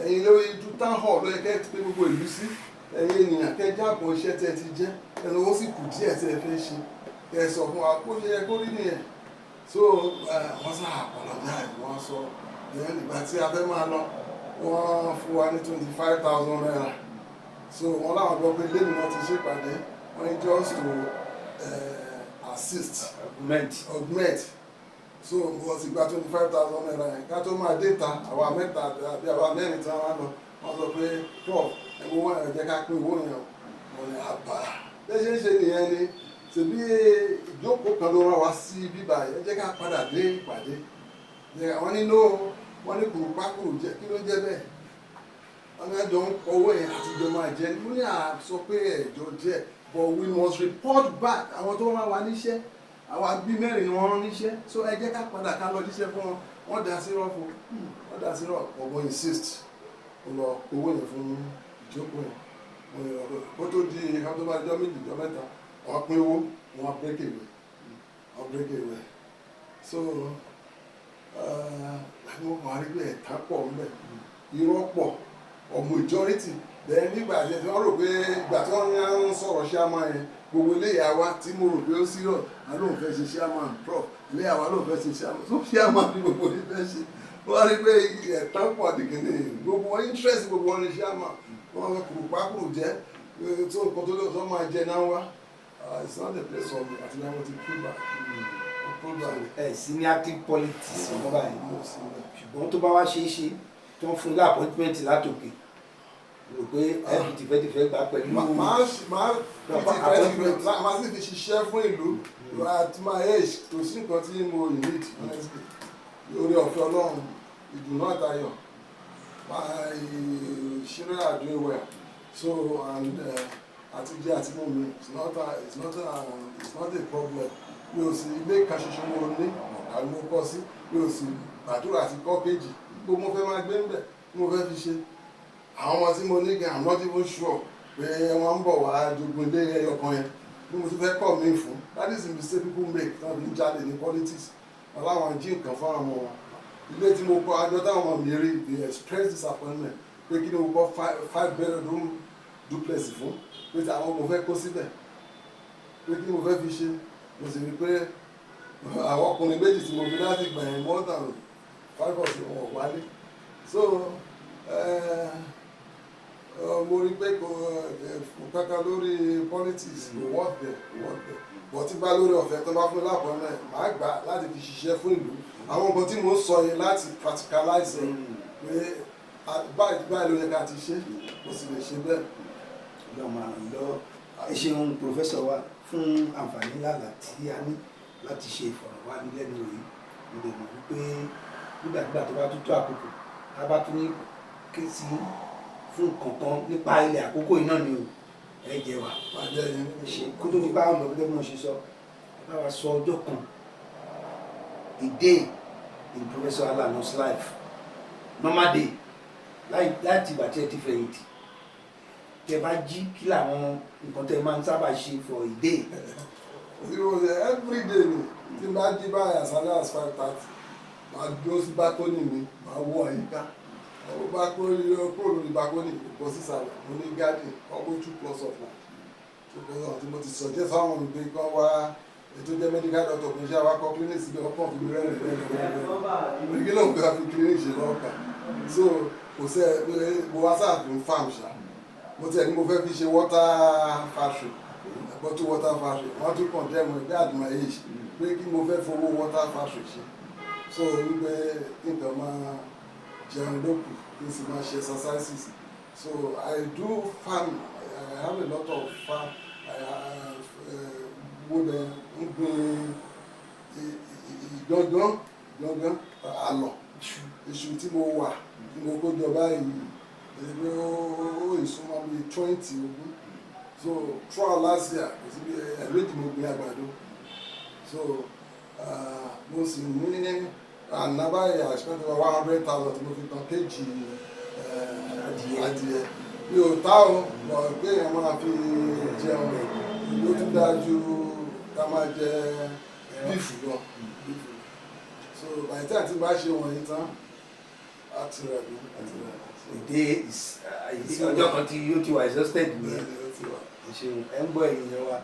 Ẹ̀yin lórí town hall ló yẹ kẹ́ ti pé gbogbo ìlú sí, ẹ̀yin ènìyàn, kẹ́ jábọ̀ iṣẹ́ tẹ́ ti jẹ́ ẹnu, ó sì kù díẹ̀ tẹ́ ẹ fẹ́ ṣe, kẹ́ ẹ sọ fún wa kó ṣe yẹ kó rí nìyẹn. So wọ́n sá apologize, wọ́n sọ. Then ìgbà tí a fẹ́ máa lọ, wọ́n fún wa ní ₦25,000. So wọ́n láwọn gbọ́ pé lẹ́nu wọn ti ṣèpàdé, wọ́n ní just to assist, Augment. Augment. So wọ́n ti gba ₦25,000 yẹn. Ká tó máa dé ta, àwa mẹ́ta àbí àwa mẹ́rin tí wọ́n wá lọ, wọ́n sọ pé, "Prof, ẹ̀wọ̀n wọn ẹ̀ jẹ́ ká pín owó yẹn o." Wọ́n ní àbá bẹ́ẹ̀ ṣe ń ṣe nìyẹn ni. Ṣèbí ìjókòó kan ló rán wa sí bíbá yẹn, ẹ jẹ́ ká padà dé ìpàdé. Wọ́n ní no, wọ́n ní kùrùpákùrù jẹ́ kí ló jẹ́ bẹ́ẹ̀. Wọ́n ní ẹjọ́ ń kọ owó yẹn àtijọ́ máa jẹ. Mo ní à sọ pé ẹ̀jọ́ jẹ́, but we must report back. Àwọn tó rán wa níṣẹ́, àwọn àbí mẹ́rin ni wọ́n rán níṣẹ́, so ẹ jẹ́ ká padà ká lọ jíṣẹ́ fún wọn. Wọ́n dá sí rọ́ọ̀fù, wọ́n dá sí rọ́ọ̀fù. Ọ̀bọ̀n insist, ó lọ owó yẹn fún ìjókòó yẹn. Wọ́n yẹ ọ̀rọ̀ kó tó di ká tó bá jọ́ 2, jọ́ 3, wọ́n pín owó, wọ́n break away, wọ́n break away. So mo kàn rí pé ẹ̀ta pọ̀ ńbẹ̀, irọ́ pọ̀ or majority. Then nígbà tí wọ́n rò pé ìgbà tí wọ́n ń sọ̀rọ̀ chairman yẹn, gbogbo iléyà wa tí mo rò pé ó serious, à lóun fẹ́ ṣe chairman, prof iléyà wa lóun fẹ́ ṣe chairman. So chairman ní gbogbo ní fẹ́ ṣe. Wọ́n rí pé ẹ̀tàn pọ̀ dìgínní, gbogbo wọn interest, gbogbo wọn ní chairman. Wọ́n fẹ́ kùrùpákùrù jẹ́ tó nǹkan tó lọ́ọ́ máa jẹ náà wá. It's not the place for me. Àti náà mo ti pull back, pull back. Ẹ sí ní active politics ọmọ báyìí? Mo sì ń bẹ̀. Ṣùgbọ́n tó bá wá ṣeé ṣe tó ń fún ní appointment látòkè, rò pé ẹ fi tìfẹ́tìfẹ́ gbà pẹ̀lú Máa fi tìfẹ́ máa sì fi ṣiṣẹ́ fún ìlú. At my age, kò sí nǹkan tí mo need, honestly. Orí ọ̀fẹ́ Ọlọ́run, ìdùnnú àtayọ̀, my children are doing well. So and àti jẹ àti mú mi, it's not a problem. Mi ò sí ilé kan ṣoṣo mo ní ọ̀gá ni mo kọ́ sí. Mi ò sì gbàdúrà àti kọ́ kejì. Gbogbo mo fẹ́ máa gbé ń bẹ̀ tí mo fẹ́ fi ṣe àwọn ọmọ tí mo ní gan, I'm not even sure pé wọ́n ń bọ̀ wá jogun ilé ẹyọ kan yẹn. Bí mo tún fẹ́ kọ́ mi fún. That is the mistake people make náà fi ń jáde ní politics. Wọn láwọn jí nǹkan fún àwọn wọn. Ilé tí mo kọ́, àjọ táwọn ọmọ mi rí, they express disappointment pé kí ni mo kọ́ five bedroom duplex fún, pé tí àwọn mo fẹ́ kó síbẹ̀, pé kí ni mo fẹ́ fi ṣe. Mo sì rí pé àwọn ọkùnrin méjì tí mo fi láti gbà yẹn, more than five of them, wọn wálé. So mo rí pé kò kankan lórí politics, kò worth there, kò worth there. But tí bá lórí ọ̀fẹ́ tó bá fún mi lápò náà, màá gbà láti fi ṣiṣẹ́ fún ìlú. Àwọn nǹkan tí mo ń sọ yẹn, láti practicalize ẹ̀ pé báyìí báyìí ló yẹ ká ti ṣe, mo sì lè ṣe bẹ́ẹ̀. Ọlọ́run máa ràn yín lọ́wọ́. Ẹ ṣeun, Professor wa, fún àǹfààní ńlá tí a ní láti ṣe ìfọ̀rọ̀wánilẹ́nuwò yìí. Mo lè mọ̀ wípé nígbàkigbà tó bá tún tó àkókò, tá a bá tún ní ké sí fún nǹkan kan nípa ilẹ̀ àkókò yìí náà ni o, ẹ jẹ́ wa. Pàdé yẹn. Ṣe kó tó di bá ọ̀nà, gẹ́gẹ́ bí mo ṣe sọ, ẹ bá wa sọ ọjọ́ kan, a day in Professor Alana's life, normal day, láti ìgbà tí ẹ ti fẹ̀yìntì, tẹ bá jí, kí làwọn nǹkan tẹ máa ń sábà ṣe for a day? Zero every day ni. Tí n bá jí báyìí, as early as 5:30, màá dúró sí balcony mi, màá wo àyíká. Àwọn balcony, kúrò lórí balcony, bọ́ sísàlẹ̀, mo ní garden, almost two plots of land, two plots of land tí mo ti suggest fáwọn mi pé kán wá ètò jẹ́ medical doctor kò ń ṣe awakọ̀ clinic síbi ọkàn fi mi rẹ́rìn rẹ́rìn rẹ́rìn rẹ́rìn. Kí ló ń gbé fi clinic ṣe lọ́ọ̀kà? So kò sẹ́ mo wá sáà fi ń farm ṣá. Mo tiẹ̀ ní mo fẹ́ fi ṣe water factory, bottle water factory. Wọ́n tún condemn ẹ̀ pé at my age, pé kí mo fẹ́ fowó water factory ṣe. So wípé nǹkan máa jẹun lókù, kí n sì máa ṣe exercises. So I do farm. I have a lot of farm. I Mo dẹ̀ ń gbin ìgangan gangan, àlọ́, iṣu tí mo wà tí mo kó jọ báyìí, èyí pé ó ìsúnmọ́ bíi 20, 20. So throughout last year, kò sí bí ẹ̀ẹ́dẹ́jì mo gbin àgbàdo. So mo sì ní àná báyìí, I spent over 100,000 tí mo fi tán kéjì Adìyẹ. Adìyẹ mi ò tá o lọ pé èèyàn máa fi jẹun, ló tún dáa ju ká máa jẹ beef lọ, beef. So by the time tí n bá ṣe wọ̀nyí tán, á ti rẹ̀ mí, á ti rẹ̀ mí. A day is ọjọ́ kan tí yóò ti wà exhausted nìyẹn. Bẹ́ẹ̀ ni, ó ti wà. Ẹ ṣeun. Ẹ ń gbọ́, èèyàn wa,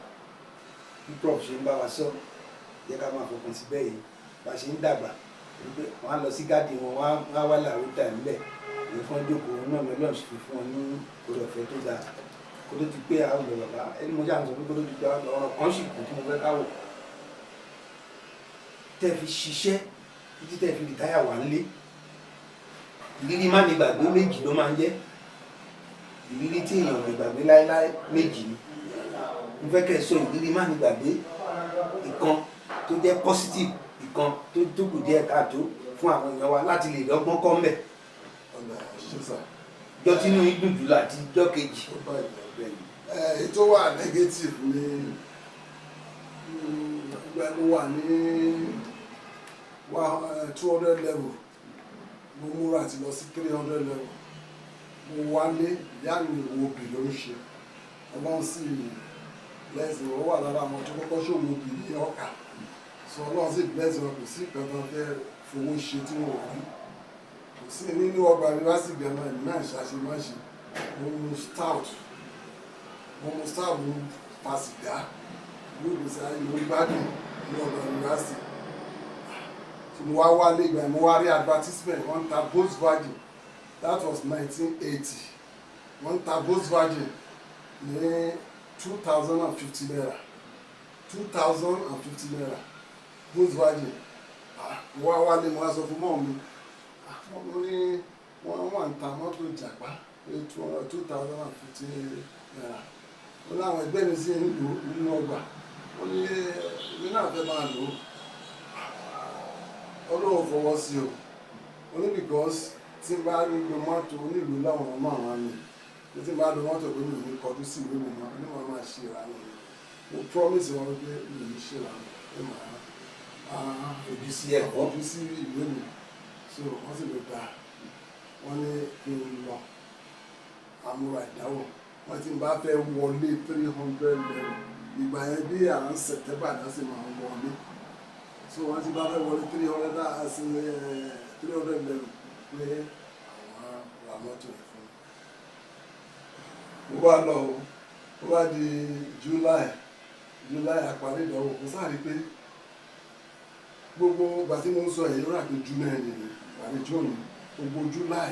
bí Prof ṣe ń bá wa sọ, yẹ ká máa fọkàn sí bẹ́ẹ̀ yìí. Bá a ṣe ń dàgbà, wípé wọ́n á lọ sí garden wọn, wọ́n á wá làwọn dà nílẹ̀ èyí fún jókòó náà, lọ́lọ́run sì fi fún wọn ní oore ọ̀fẹ́ tó dáa. Kó tó ti pé àwọn ọ̀dọ̀ bàbá ẹni mo ṣáà ń sọ pé kó tó ti pé àwọn ọ̀rọ̀ kan sì kù tí mo fẹ́ káwọ̀ tẹ́ fi ṣiṣẹ́ títí tẹ́ fi retire wà nílé. Ìrírí má ní gbàgbé méjì ló máa ń jẹ́ ìrírí tí èèyàn ò lè gbàgbé láéláé. Méjì ni mo fẹ́ kẹ́ ẹ sọ, ìrírí má ní gbàgbé ìkan tó jẹ́ positive, ìkan tó kù díẹ̀ káàtó, fún àwọn èèyàn wa láti lè lọ́gbọ́n kọ́ mbẹ̀. Ọ̀nà ṣe sà. Jọ́ tínú yín dùn jùlọ àti jọ́ kejì. Ó bá ìgbà bẹ́ẹ̀ ni. Èyí tó wà negative ni ìgbà mo wà ní 200 level, mo múra àti lọ sí 300 level. Mo wálé, ìyá mi wo obì ló ń ṣe. Ọlọ́run sì bless wọn, ó wà lára àwọn tó kọ́kọ́ ṣòwò obì ní Ọ̀kà. So Ọlọ́run sì bless wọn, kò sí nǹkan tó fẹ́ fowó ṣe tí wọn ò rí, kò sí nínú ọgbà yunifásitì gan-an. Èmi náà ṣàṣemáṣe, mo mu stout, mo mu stout, mo fa sìgá, yóò gbèsè ayé mo gbádùn ní ọgbà yunifásitì. Tí mo wá wálé, ìgbà mo wá rí advertisement, wọ́n ń ta Volkswagen. That was 1980. Wọ́n ń ta Volkswagen ní ₦2,050, ₦2,050 Volkswagen. Ah, mo wá wálé, mo wá sọ fún mọ́ mi, ah, mo ní wọ́n wà ń ta mọ́tò ìjàpá pé ₦2,050. Ó ní àwọn ẹgbẹ́ mi sì ń lò nínú ọgbà. Ó ní èmi náà fẹ́ máa lò ó. Ọlọ́run fọwọ́ sí o. Ó ní because tí n bá ń lo mọ́tò onílùú láwọn ọmọ àwọn mi, tí n bá lo mọ́tò pé mi ò ní kọjú sí ìwé mi mọ́, ní wọ́n máa ṣe ìlànà mi. Mo promise wọn pé mi ò ní ṣe ìlànà pé màá Ojú sí ẹ̀kọ́. Ojú sí ìwé mi. So wọ́n sì lè gbà, wọ́n ní kí n lọ àmúra ìdáwọ̀. Wọ́n ti bá fẹ́ wọlé 300 level. Ìgbà yẹn bí à ń September náà sì máa ń wọlé. So wọ́n ti bá fẹ́ wọlé 300, 300 level, pé àwọn ra mọ́tò yẹn fún mi. Mo bá lọ o, ó bá di July, July àparí ìdánwò. Kò sáà rí pé gbogbo ìgbà tí mo ń sọ yìí, ó rà pé July ni àbí June ni. Gbogbo July,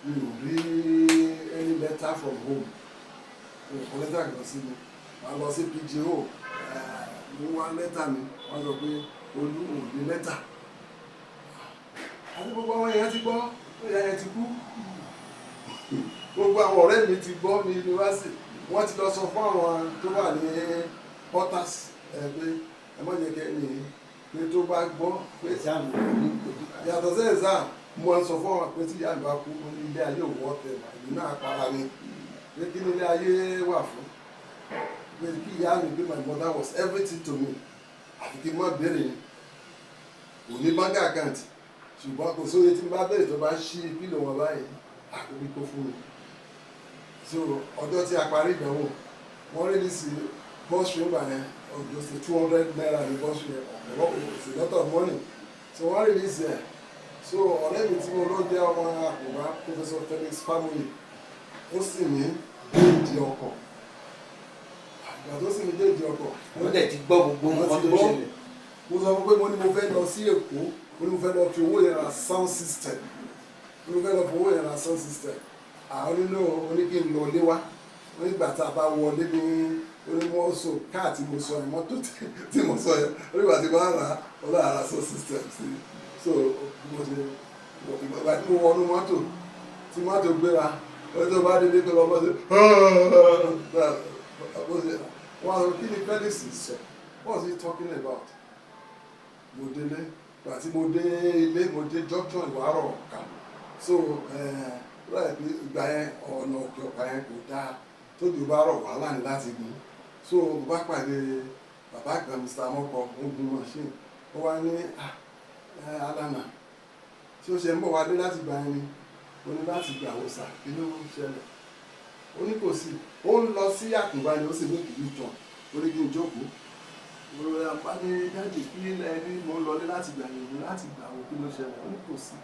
mi ò rí any letter from home. Mi ò kọ lẹ́tà kan sí mi. Màá lọ sí PGO, mo wá lẹ́tà mi, wọ́n sọ pé Olú ò ní lẹ́tà. Àti gbogbo àwọn èèyàn ti gbọ́ ó yà yẹn ti kú. Gbogbo àwọn ọ̀rẹ́ mi ti gbọ́ ní yunifásitì. Wọ́n ti lọ sọ fún àwọn tó wà ní quarters ẹ pé ẹ má jẹ́ kẹ́ ní pé tó bá gbọ́ pé Exam ní ojú. Yàtọ̀ sí exam, mo ń sọ fún àwọn pé tí ìyá mi bá kú, mo ní ilé ayé òwò ọ̀tẹ̀ èmi náà para mi, pé kí ni ilé ayé wà fún, pé kí ìyá mi, pé my mother was everything to me, àfi kí n má béèrè ni. Kò ní bank account, ṣùgbọ́n kò sóye tí n bá béèrè, tó bá ṣí pillow wọn báyìí, àkóbí kó fún mi. So ọjọ́ tí a parí ìdánwò, wọ́n rí ní sí bursary ńgbà yẹn, ọjọ́ sí ₦200 ní bursary yẹn, ọ̀pọ̀lọpọ̀, it's a lot of money. So wọ́n release ẹ̀. So ọ̀rẹ́ mi tí mo ló jẹ́ ọmọ àkùnbá, Professor Felix Famuyi, ó sì ní déèdì ọkọ̀. Àgbà tó sì ní déèdì ọkọ̀, Wọ́n dẹ̀ ti gbọ́ gbogbo wọ́n nǹkan ti tó gbọ́. ṣẹlẹ̀. Mo sọ fún pé mo ní mo fẹ́ lọ sí Èkó, mo ní mo fẹ́ lọ fi owó yẹn ra sound system, mo ní mo fẹ́ lọ fi owó yẹn ra sound system. Àwọn onílò oní kí n lọ lé wá. Wọ́n nígbà tá a bá wọlé ní onímọ̀ọ́sọ káà tí mo sọ yẹn, mọ́tò tí mo sọ yẹn, onígbà tí wọ́n rà ó lọ ra sound system sí. So mo ṣe ìgbà tí mo wọnú mọ́tò, tí mọ́tò gbéra, wọ́n tó bá délé pé lọ́mọ ṣe wọ́n á sọ, "Kí ni Felix sọ? What was he talking about?" Mo délé. Ìgbà tí mo dé ilé, mo dé junction Ìwárọ̀ Ọ̀ka. So láì pé ìgbà yẹn, ọ̀nà òkè ọ̀ka yẹn kò dáa, tójú bá rọ̀, wàhálà ní láti gùn. So mo bá pàdé bàbá kan, Mr. Mọ́kọ, ó gun machine. Ó wá ní, "Ah, Alana, tí ó ṣe ń bọ̀ wá dé láti gbà yẹn ni?" Ó ní, "Láti gbà wò sà, kí ló ń ṣẹlẹ̀?" Ó ní kò sí. Ó ń lọ sí Àkùngbá ni, ó sì ní kìí tàn. Ó ní kí n jókòó. Mo rọra bá ní, "Daddy, kí lẹ ní mo ń lọlé láti gbà yẹn, láti gbà wò, kí ló ṣẹlẹ̀?" Ó ní kò sí.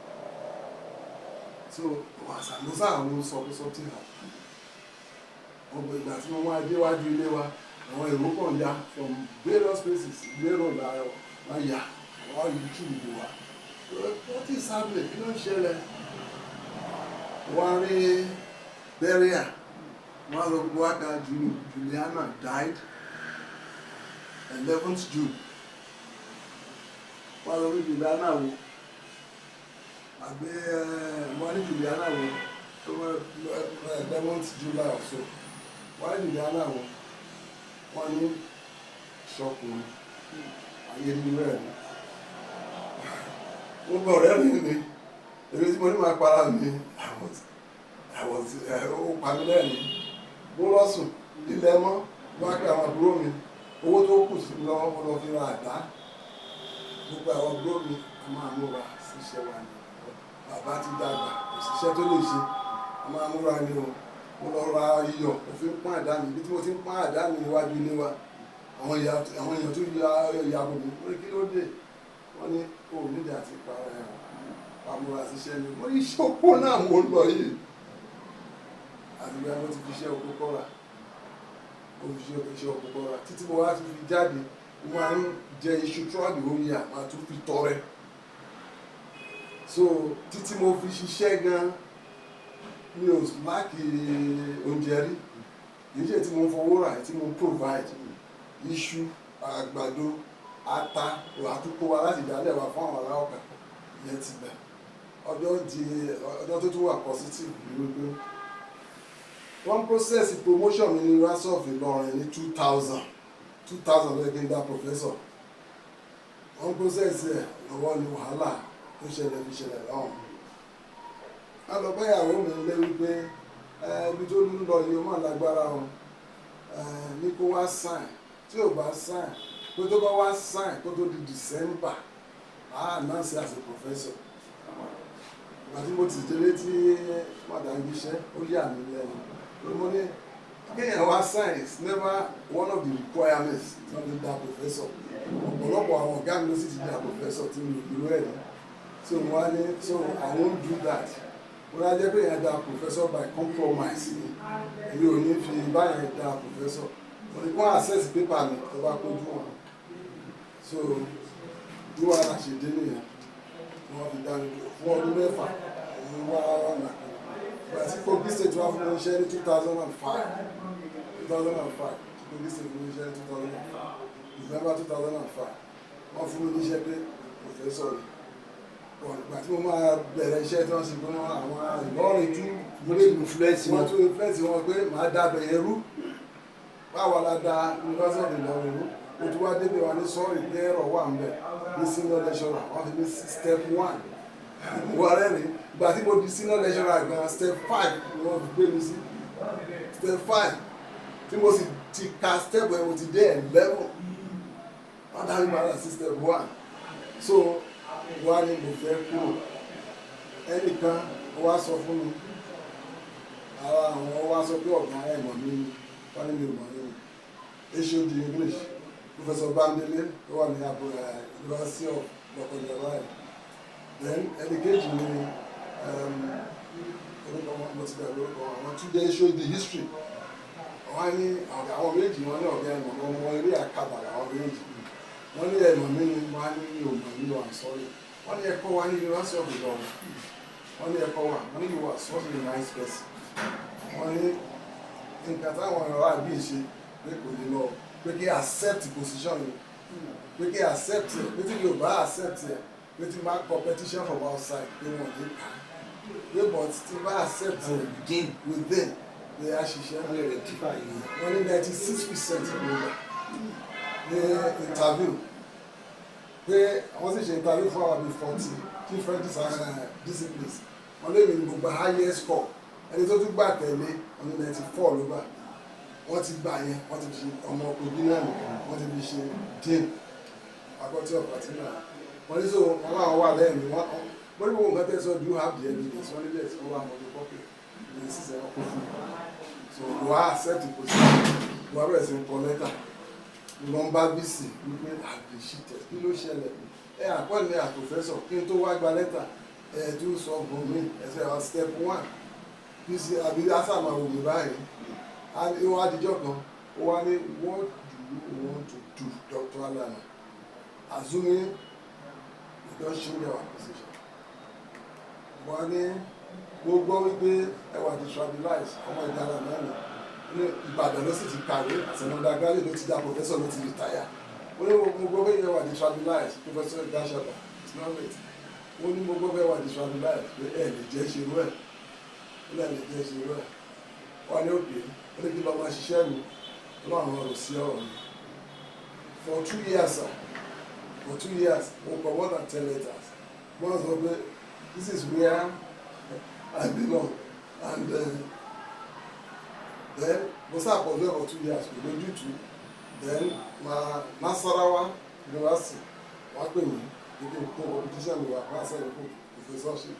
So wàsà ló sáà ló sọ pé something happen. Ọgbọ ìgbà tí wọ́n wá déwájú ilé wa, àwọn èrò kàn ya from various places, lérò lára wọn ya, wọ́n yí túbú wa. What is happening? Kí ló ń ṣẹlẹ̀? Wọ́n rí burial, wọ́n lọ gbogbo wa ka Juliana died 11th June. Wọ́n lọ rí Juliana wo àbí wọ́n ní Juliana wo, 11th July or so. Wọ́n ní Juliana wo, wọ́n ní ṣọkùnrin ayé nínú ẹ̀ ní gbogbo ọ̀rẹ́ mi ni èmi tí mo ní máa para mi. I was ó pa mí lẹ́rìn. Mo lọ sùn, ilẹ̀ mọ́, wọ́n á pè àwọn àbúrò mi. Owó tó kù sí mi lọ́wọ́, mo lọ fi ra àdá. Gbogbo àwọn àbúrò mi, a máa múra síṣẹ́ wa ni. Bàbá ti dàgbà, kò síṣẹ́ tó lè ṣe, a máa múra ni o. Mo lọ ra iyọ̀, mo fi ń pọ́n àdá mi. Ibi tí mo ti ń pọ́n àdá mi níwájú ilé wa, àwọn èèyàn tó ya ìyàbò mi, wọ́n ní, "Kí ló dé?" Wọ́n ní, "O ò nídìí àti para ẹ̀, pàmòrà síṣẹ́ ni." Mo ní iṣẹ́ oko náà mo lọ yìí. Àtìgbà mo ti fi iṣẹ́ oko kọ́ra, mo fi iṣẹ́ oko kọ́ra títí mo wá ti fi jáde. Mo máa ń jẹ iṣu throughout the whole year, máa tún fi tọrẹ. So títí mo fi ṣiṣẹ́ gan, mi ò lack oúnjẹ rí. Kì í ṣe tí mo ń fowó rà, tí mo ń provide iṣu, àgbàdo, ata, àtúkò wa láti dálẹ̀ wa fún àwọn ará ọ̀kà. Ìyẹn ti gbà. Ọjọ́ di ọjọ́ tó tún wà positive ní wípé wọ́n process promotion mi ní University of Ìlọrin ní 2000. 2000 ló yẹ kí n dá professor. Wọ́n process ẹ̀ lọ́wọ́ ní wàhálà tó ṣẹlẹ̀ fi ṣẹlẹ̀ lọ́hùn. A lọ bá ìyàwó mi lé wípé ibi tó ń lọ yìí, ó mà lágbára o. Ní kó wá sign, tí ò bá sign, pé tó bá wá sign kó tó di December, á announce as a professor. Ìgbà tí mo ti délé tí madam iṣẹ́, ó yà mí lẹ́nu pé mo ní Kéèyàn wá sign is never one of the requirements tí wọ́n fi dá professor. Ọ̀pọ̀lọpọ̀ àwọn ọ̀gá mi ló sì ti dá professor tí mi ò dúró ẹ̀ ní. So mo wá ní, so I won't do that. Mo wá jẹ́ pé èèyàn dá professor by compromise ni, èmi ò ní fi báyẹn dá professor. Mo ní kó access paper mi tó bá kójú wọn. So bí wàhálà ṣe dé nìyẹn, wọ́n fi dá mi dúró fún ọdún 6. Òun wá wà ìgbà tí Kogi State wá fún mi iṣẹ́ ní 2005, 2005. Kogi State fún mi iṣẹ́ ní 2005, November 2005. Wọ́n fún mi níṣẹ́ pé professor ni. But ìgbà tí mo máa bẹ̀rẹ̀ iṣẹ́ tí wọ́n ṣe fún àwọn Ìlọrin tún Wọ́n ti influence wọ́n wọn. Tún influence wọn pé màá dá bẹ̀yẹn rú. Báwa la da University of Ìlọrin rú? O tún wá débi wa ní sọ́ọ̀rì pé ẹ̀rọ wà ń bẹ̀ ní senior lecturer. Wọ́n fi ní step one wọ́n rẹ́rìn. Ìgbà tí mo di senior lecturer gan, step five ni wọ́n fi gbé mi sí, step five tí mo sì ti ka step ẹ̀, mo ti dé 11, wọ́n dá mi padà sí step one. So wá ní mo fẹ́ kúrò. Ẹnìkan ó wá sọ fún mi, ara àwọn wá sọ pé ọ̀gá ẹ̀ mọ̀ mí ni. Wọ́n ní mi ò mọ̀ mí ni. HOD English, Professor Bámidélé, tó wà ní abo University of Lọ́kọ̀ọ́jà báyìí. Then ẹnìkejì ni orúkọ wọn mo ti gbàgbé orúkọ wọn. Àwọn tún jẹ́ HOD history. Wọ́n ní ọ̀gá àwọn méjì, wọ́n ní ọ̀gá ẹ̀mọ̀ wọn wọ́n eré àkàbà làwọn méjì. Wọ́n ní ẹ̀mọ̀ mi ni. Wọ́n á ní mi ò mọ̀ ní o, I'm sorry. Wọ́n ní ẹ̀kọ́ wa ní University of Ilorin. Wọ́n ní ẹ̀kọ́ wa. Wọ́n ní you are such a nice person. Wọ́n ní nǹkan táwọn ọ̀rọ̀ àbí ṣe pé kò ní lọ, pé kí accept position mi, pé kí accept ẹ̀, pé tí mi ò bá accept ẹ̀, pé tí máa competition from outside, pé wọ́n ní kà á, pé but tí bá accept ẹ̀ Within. within, pé a ṣiṣẹ́. Wọ́n lè rectify yìí. Wọ́n ní 96% ló gbà ní interview, pé wọ́n sì ṣe interview fún àwọn bíi 40 different disciplines. Wọ́n lé mi ní gbogbo highest score. Ẹni tó tún gbà tẹ̀lé, wọ́n ní 94 ló gbà. Wọ́n ti gbà yẹn, wọ́n ti fi ṣe ọmọ Kogi náà nìkan, wọ́n ti fi ṣe dean, faculty of material. Wọ́n ní so wọ́n láwọn wà lẹ́yìn mi. Wọ́n wọ́n ní gbogbo nǹkan tẹ́ sọ, do you have the evidence? Wọ́n ní yes, wọ́n wà photocopy 96 ẹ̀, wọ́n kó fún mi. So mo wá accept the position. Mo wá bẹ̀rẹ̀ sí ní kọ lẹ́tà lọ ń bá VC wípé I been cheated. Kí ló ṣẹlẹ̀? Ẹ appoint me as professor, kí n tó wá gba lẹ́tà, ẹ tún sọ fún mi ẹsẹ̀ wa step one. VC àbí asàmà wò mí báyìí. Ó wá dijọ́ kan, ó wá ní, "What do you want to do, Dr. Alana, assuming we don change our position?" Wọ́n ní mo gbọ́ wípé ẹ wà detribalize. Ọmọ Ìgalà náà ni ní Ìbàdàn, ló sì ti kàwé àti undergraduate, ló ti dá professor, ló ti retire. Ó ní mo gbọ́ pé ẹ wà detribalize. Professor Gashaba, it's not late. Ó ní mo gbọ́ pé ẹ wà detribalize, pé ẹ lè jẹ́ ṣerú ẹ̀. Ó lè jẹ́ ṣerú ẹ̀. Wọ́n ní òkè. Ó ní kí lọ́ọ́ máa ṣiṣẹ́ mi. Ó lọ́ọ́ àwọn ọ̀rọ̀ sí ọ̀rọ̀ mi for 2 years, sir. For 2 years, mo kọ more than 10 letters. Wọ́n sọ pé this is where I belong. And then mo ṣàpọ̀jù for 2 years, kò lójútùú. Then ma Nasarawa University wọ́n pè mí pé kí n kó competition mi wá, wọ́n á sẹ́yìn fún professorship.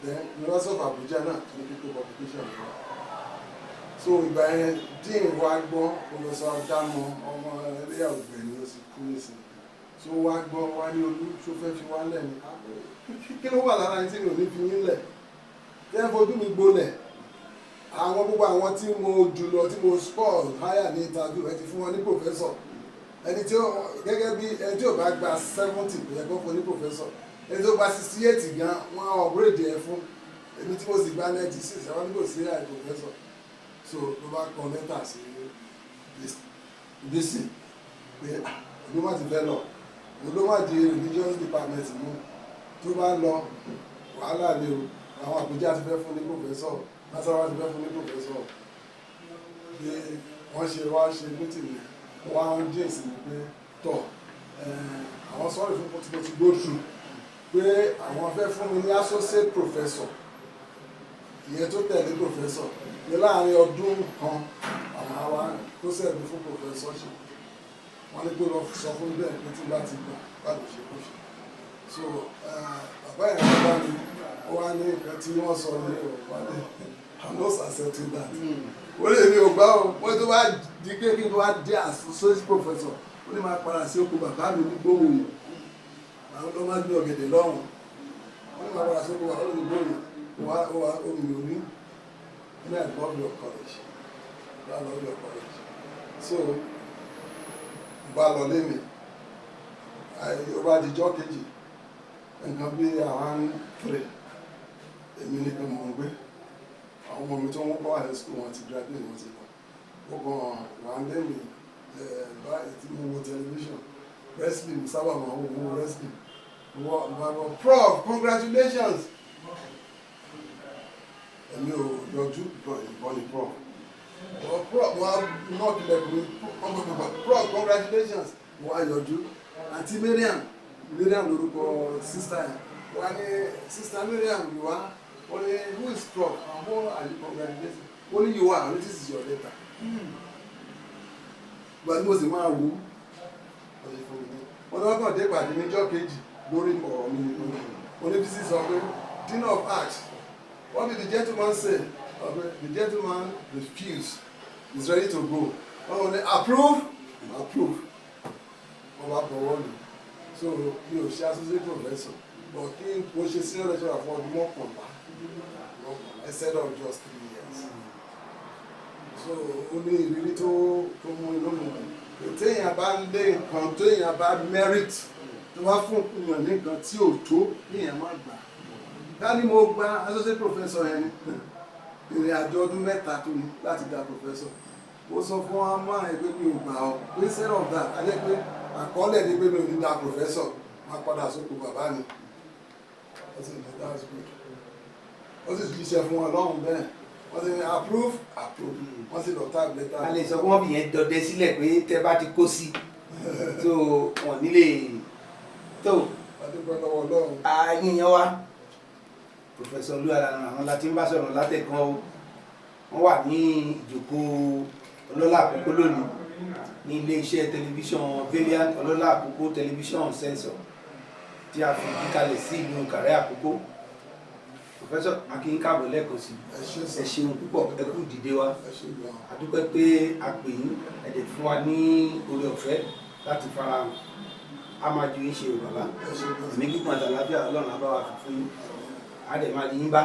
Then University of Abuja náà tún ní kí n kó competition mi wá. So ìgbà yẹn, dean wa gbọ́, Professor Adamu, ọmọ ẹlẹ́yà ògbẹ̀ ni, ó sì kú nísìnyí. So wá gbọ́, wá ní olú tó fẹ́ fi wá lẹ̀ ní kí ló wà lára yín tí mi ò ní fi yín lẹ̀ tẹ́ fojú mi gbolẹ̀? Àwọn gbogbo àwọn tí mo jù lọ, tí mo score higher ní interview, ẹ ti fún wọn ní professor. Ẹni tí ó gẹ́gẹ́ bí ẹni tí ò bá gba 70, kò yẹ kó fún ní professor. Ẹni tó gba 68 gan, wọ́n upgrade ẹ fún. Èmi tí mo sì gba 96, àwọn tí kò sí àì professor. So ló bá kọ lẹ́tà sí VC pé ló má ti fẹ́ lọ, ló má di religious department mú. Tó bá lọ, wàhálà ni o. Àwọn Àbújá ti fẹ́ fún ní professor, Nasarawa ti fẹ́ fún ní professor. Bí wọ́n ṣe wá ṣe meeting yẹn, wọ́n á ń dín sí mi pé tọ̀, àwọn sọ́ọ̀rì fún tí mo ti go through, pé àwọn fẹ́ fún mi ní associate professor, ìyẹn tó tẹ̀lé professor, ní láàrin ọdún kan àwọn àwa tó sẹ̀mí fún professorship. Wọ́n ní pé lọ sọ fún bẹ́ẹ̀ pé tí bá ti gbà báwo ṣe kó ṣe. So bàbá yẹn wọ́n bá mi, ó wá ní nǹkan tí wọ́n sọ ní ọ̀pá ní, I'm not accepting that. Ó lè mi ò gbá o. Wọ́n tó bá di pé kí n tó wá dé associate professor, ó ní máa padà sí oko bàbá mi ní Gbóhùn. Àwọn tó máa gbé ọ̀gẹ̀dẹ̀ lọ́hùn, wọ́n ní máa padà sí oko bàbá mi ní Gbóhùn. Wá wá omi ò ní ní. I love your courage, I love your courage. So bá lọ lé mi, ó bá dijọ́ kejì, nǹkan bí àwọn 3, èmi nìkan mò ń gbé. Àwọn ọmọ mi tó ń kọ́ high school, wọn ti graduate, wọn ti lọ. Ó kàn wà ń lé mi báyìí tí mo wo television, wrestling. Mo sábà máa ń wo wrestling. Wọ́n bá bọ́, "Prof, congratulations." Èmi ò yọjú ìbọn ní prof. Prof, mo á knock ilẹ̀kùn mi, "Prof, congratulations." Mo wá yọjú. Àǹtí Mariam, Mariam lórúkọ sister yẹn, wọ́n á ní, "Sister Mariam, you are?" Wọ́n ní, "Who is prof and who are you congratulating?" Wọ́n ní, "You are. This is your letter." Gba tí mo sì máa wú, wọ́n ṣe fún mi ní wọ́n ní wọ́n kàn dé ìpàdé níjọ́ kejì lórí ọ̀rọ̀ mi nìkan. Wọ́n ní bísí sọ pé, "Dean of Arts, what did the gentleman say?" Ọ̀pẹ, "The gentleman refused, he's ready to go." Wọ́n ní, "Approve, approve." Wọ́n bá bọ̀wọ́ lù. So mi ò ṣe associate professor, but kí mo ṣe senior lecturer fún ọdún 11, 11 instead of just 3 years. So ó ní ìrírí tó mú inú mi dùn. Téèyàn bá ń lé nǹkan, téèyàn bá merit, tó bá fún èèyàn ní nǹkan tí ò tó, kéèyàn má gbà. Ká ní mo gba associate professor yẹn ni, ìrìn àjò ọdún 3 tó ní láti dá professor. Ó sọ fún wa máa ẹ pé mi ò gbà ọ, pé instead of that, a jẹ́ pé àkọọ́lẹ̀ ni pé mi ò ní dá professor, máa padà sóko bàbá mi. Ó sì ní, "That's good." Ó sì jíṣẹ́ fún wọn lọ́hùn bẹ́ẹ̀. Wọ́n sì ní, "Approve, approve." Wọ́n sì lọ type letter. A lè sọ pé wọ́n fi yẹn dọdẹ sílẹ̀ pé tẹ́ bá ti kó sí tó wọn nílé tó. Adúpẹ́ lọ́wọ́ Ọlọ́run. Àyìnyẹn wa, Professor Olú Alana, àwọn láti ń bá sọ̀rọ̀ látẹ̀kan o. Wọ́n wà ní ìjókòó Ọlọ́lá Àkókò lónìí ní iléeṣẹ́ tẹlifíṣàn Valiant Ọlọ́lá Àkókò Tẹlifíṣàn Sensor tí a fi kíkalẹ̀ sí ìlú Ìkàrẹ́ Àkókò. Professor, a kí yín káàbọ̀ lẹ́ẹ̀kan sí. Ẹ ṣé. Ẹ ṣeun púpọ̀, ẹ kú dìde wa. Ẹ ṣé gan. A dúpẹ́ pé a pè yín, ẹ dẹ̀ fún wa ní oore ọ̀fẹ́ láti farahàn. A máa ju yín ṣe o, bàbá. Ẹ ṣé gan. Ẹ̀mí gígùn àtàlàáfíà, Ọlọ́run á bá wa fi fún yín. A dẹ̀ máa rí yín bá.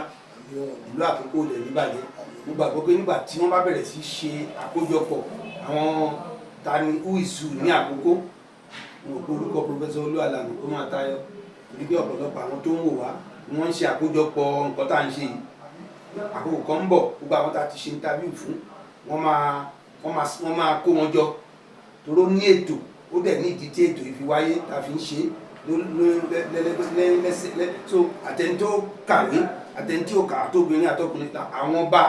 Ìlú Àkókò dẹ̀ ní bàjẹ́. Mo gbàgbọ́ pé nígbà tí wọ́n bá bẹ̀rẹ̀ sí ṣe àkójọpọ̀ àwọn tani who is who ní Àkókò, mo rò pé orúkọ Professor Olú Àlànà ó máa tayọ, torí pé ọ̀pọ̀lọpọ̀ àwọn tó ń wò wá ni wọ́n ń ṣe àkójọpọ̀ nǹkan tá à ń ṣe yìí. Àkókò kan ń bọ̀, gbogbo àwọn tá a ti ṣe interview fún, wọ́n máa kó wọn jọ, toró ní ètò. Ó dẹ̀ ní ìdí tí ètò yìí fi wáyé tá a fi ń ṣe lẹ́sẹ̀. So àtẹni tó kàwé, àtẹni tí ò kà, àtobìnrin, àtọkùnrin, àwọn ọba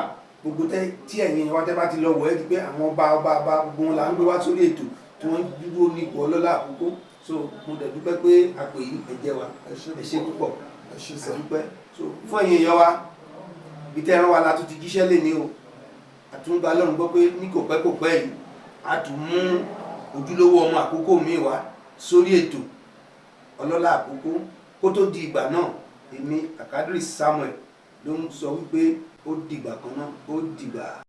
gbogbo tí ẹ̀yin wa tẹ́ bá ti lọ wọ̀ ẹ́ di pé àwọn ọba ọba ọba gbogbo wọn là ń gbé wá sórí ètò tí wọ́n dúró ní ipò ọlọ́lá Àkókò. So mo dẹ̀ dúpẹ́ pé àpè yìí, ẹ jẹ́ wa. Ẹ ṣé. Ẹ ṣé púpọ̀. Ẹ ṣé sir. A dúpẹ́. So fún ẹ̀yin èèyàn wa, ibi tẹ́ ẹran wa la tún ti jíṣẹ́ lé ní o. Àtúngbà lọ́run gbọ́ pé ní kò pẹ́ kò pẹ́ yìí, a tún mú ojúlówó ọmọ Àkókò míì wá sórí ètò Ọlọ́lá Àkókò. Kó tó di ìgbà náà, èmi Àkádìrì Samuel ló ń sọ wípé ó dìgbà kan náà, ó dìgbà.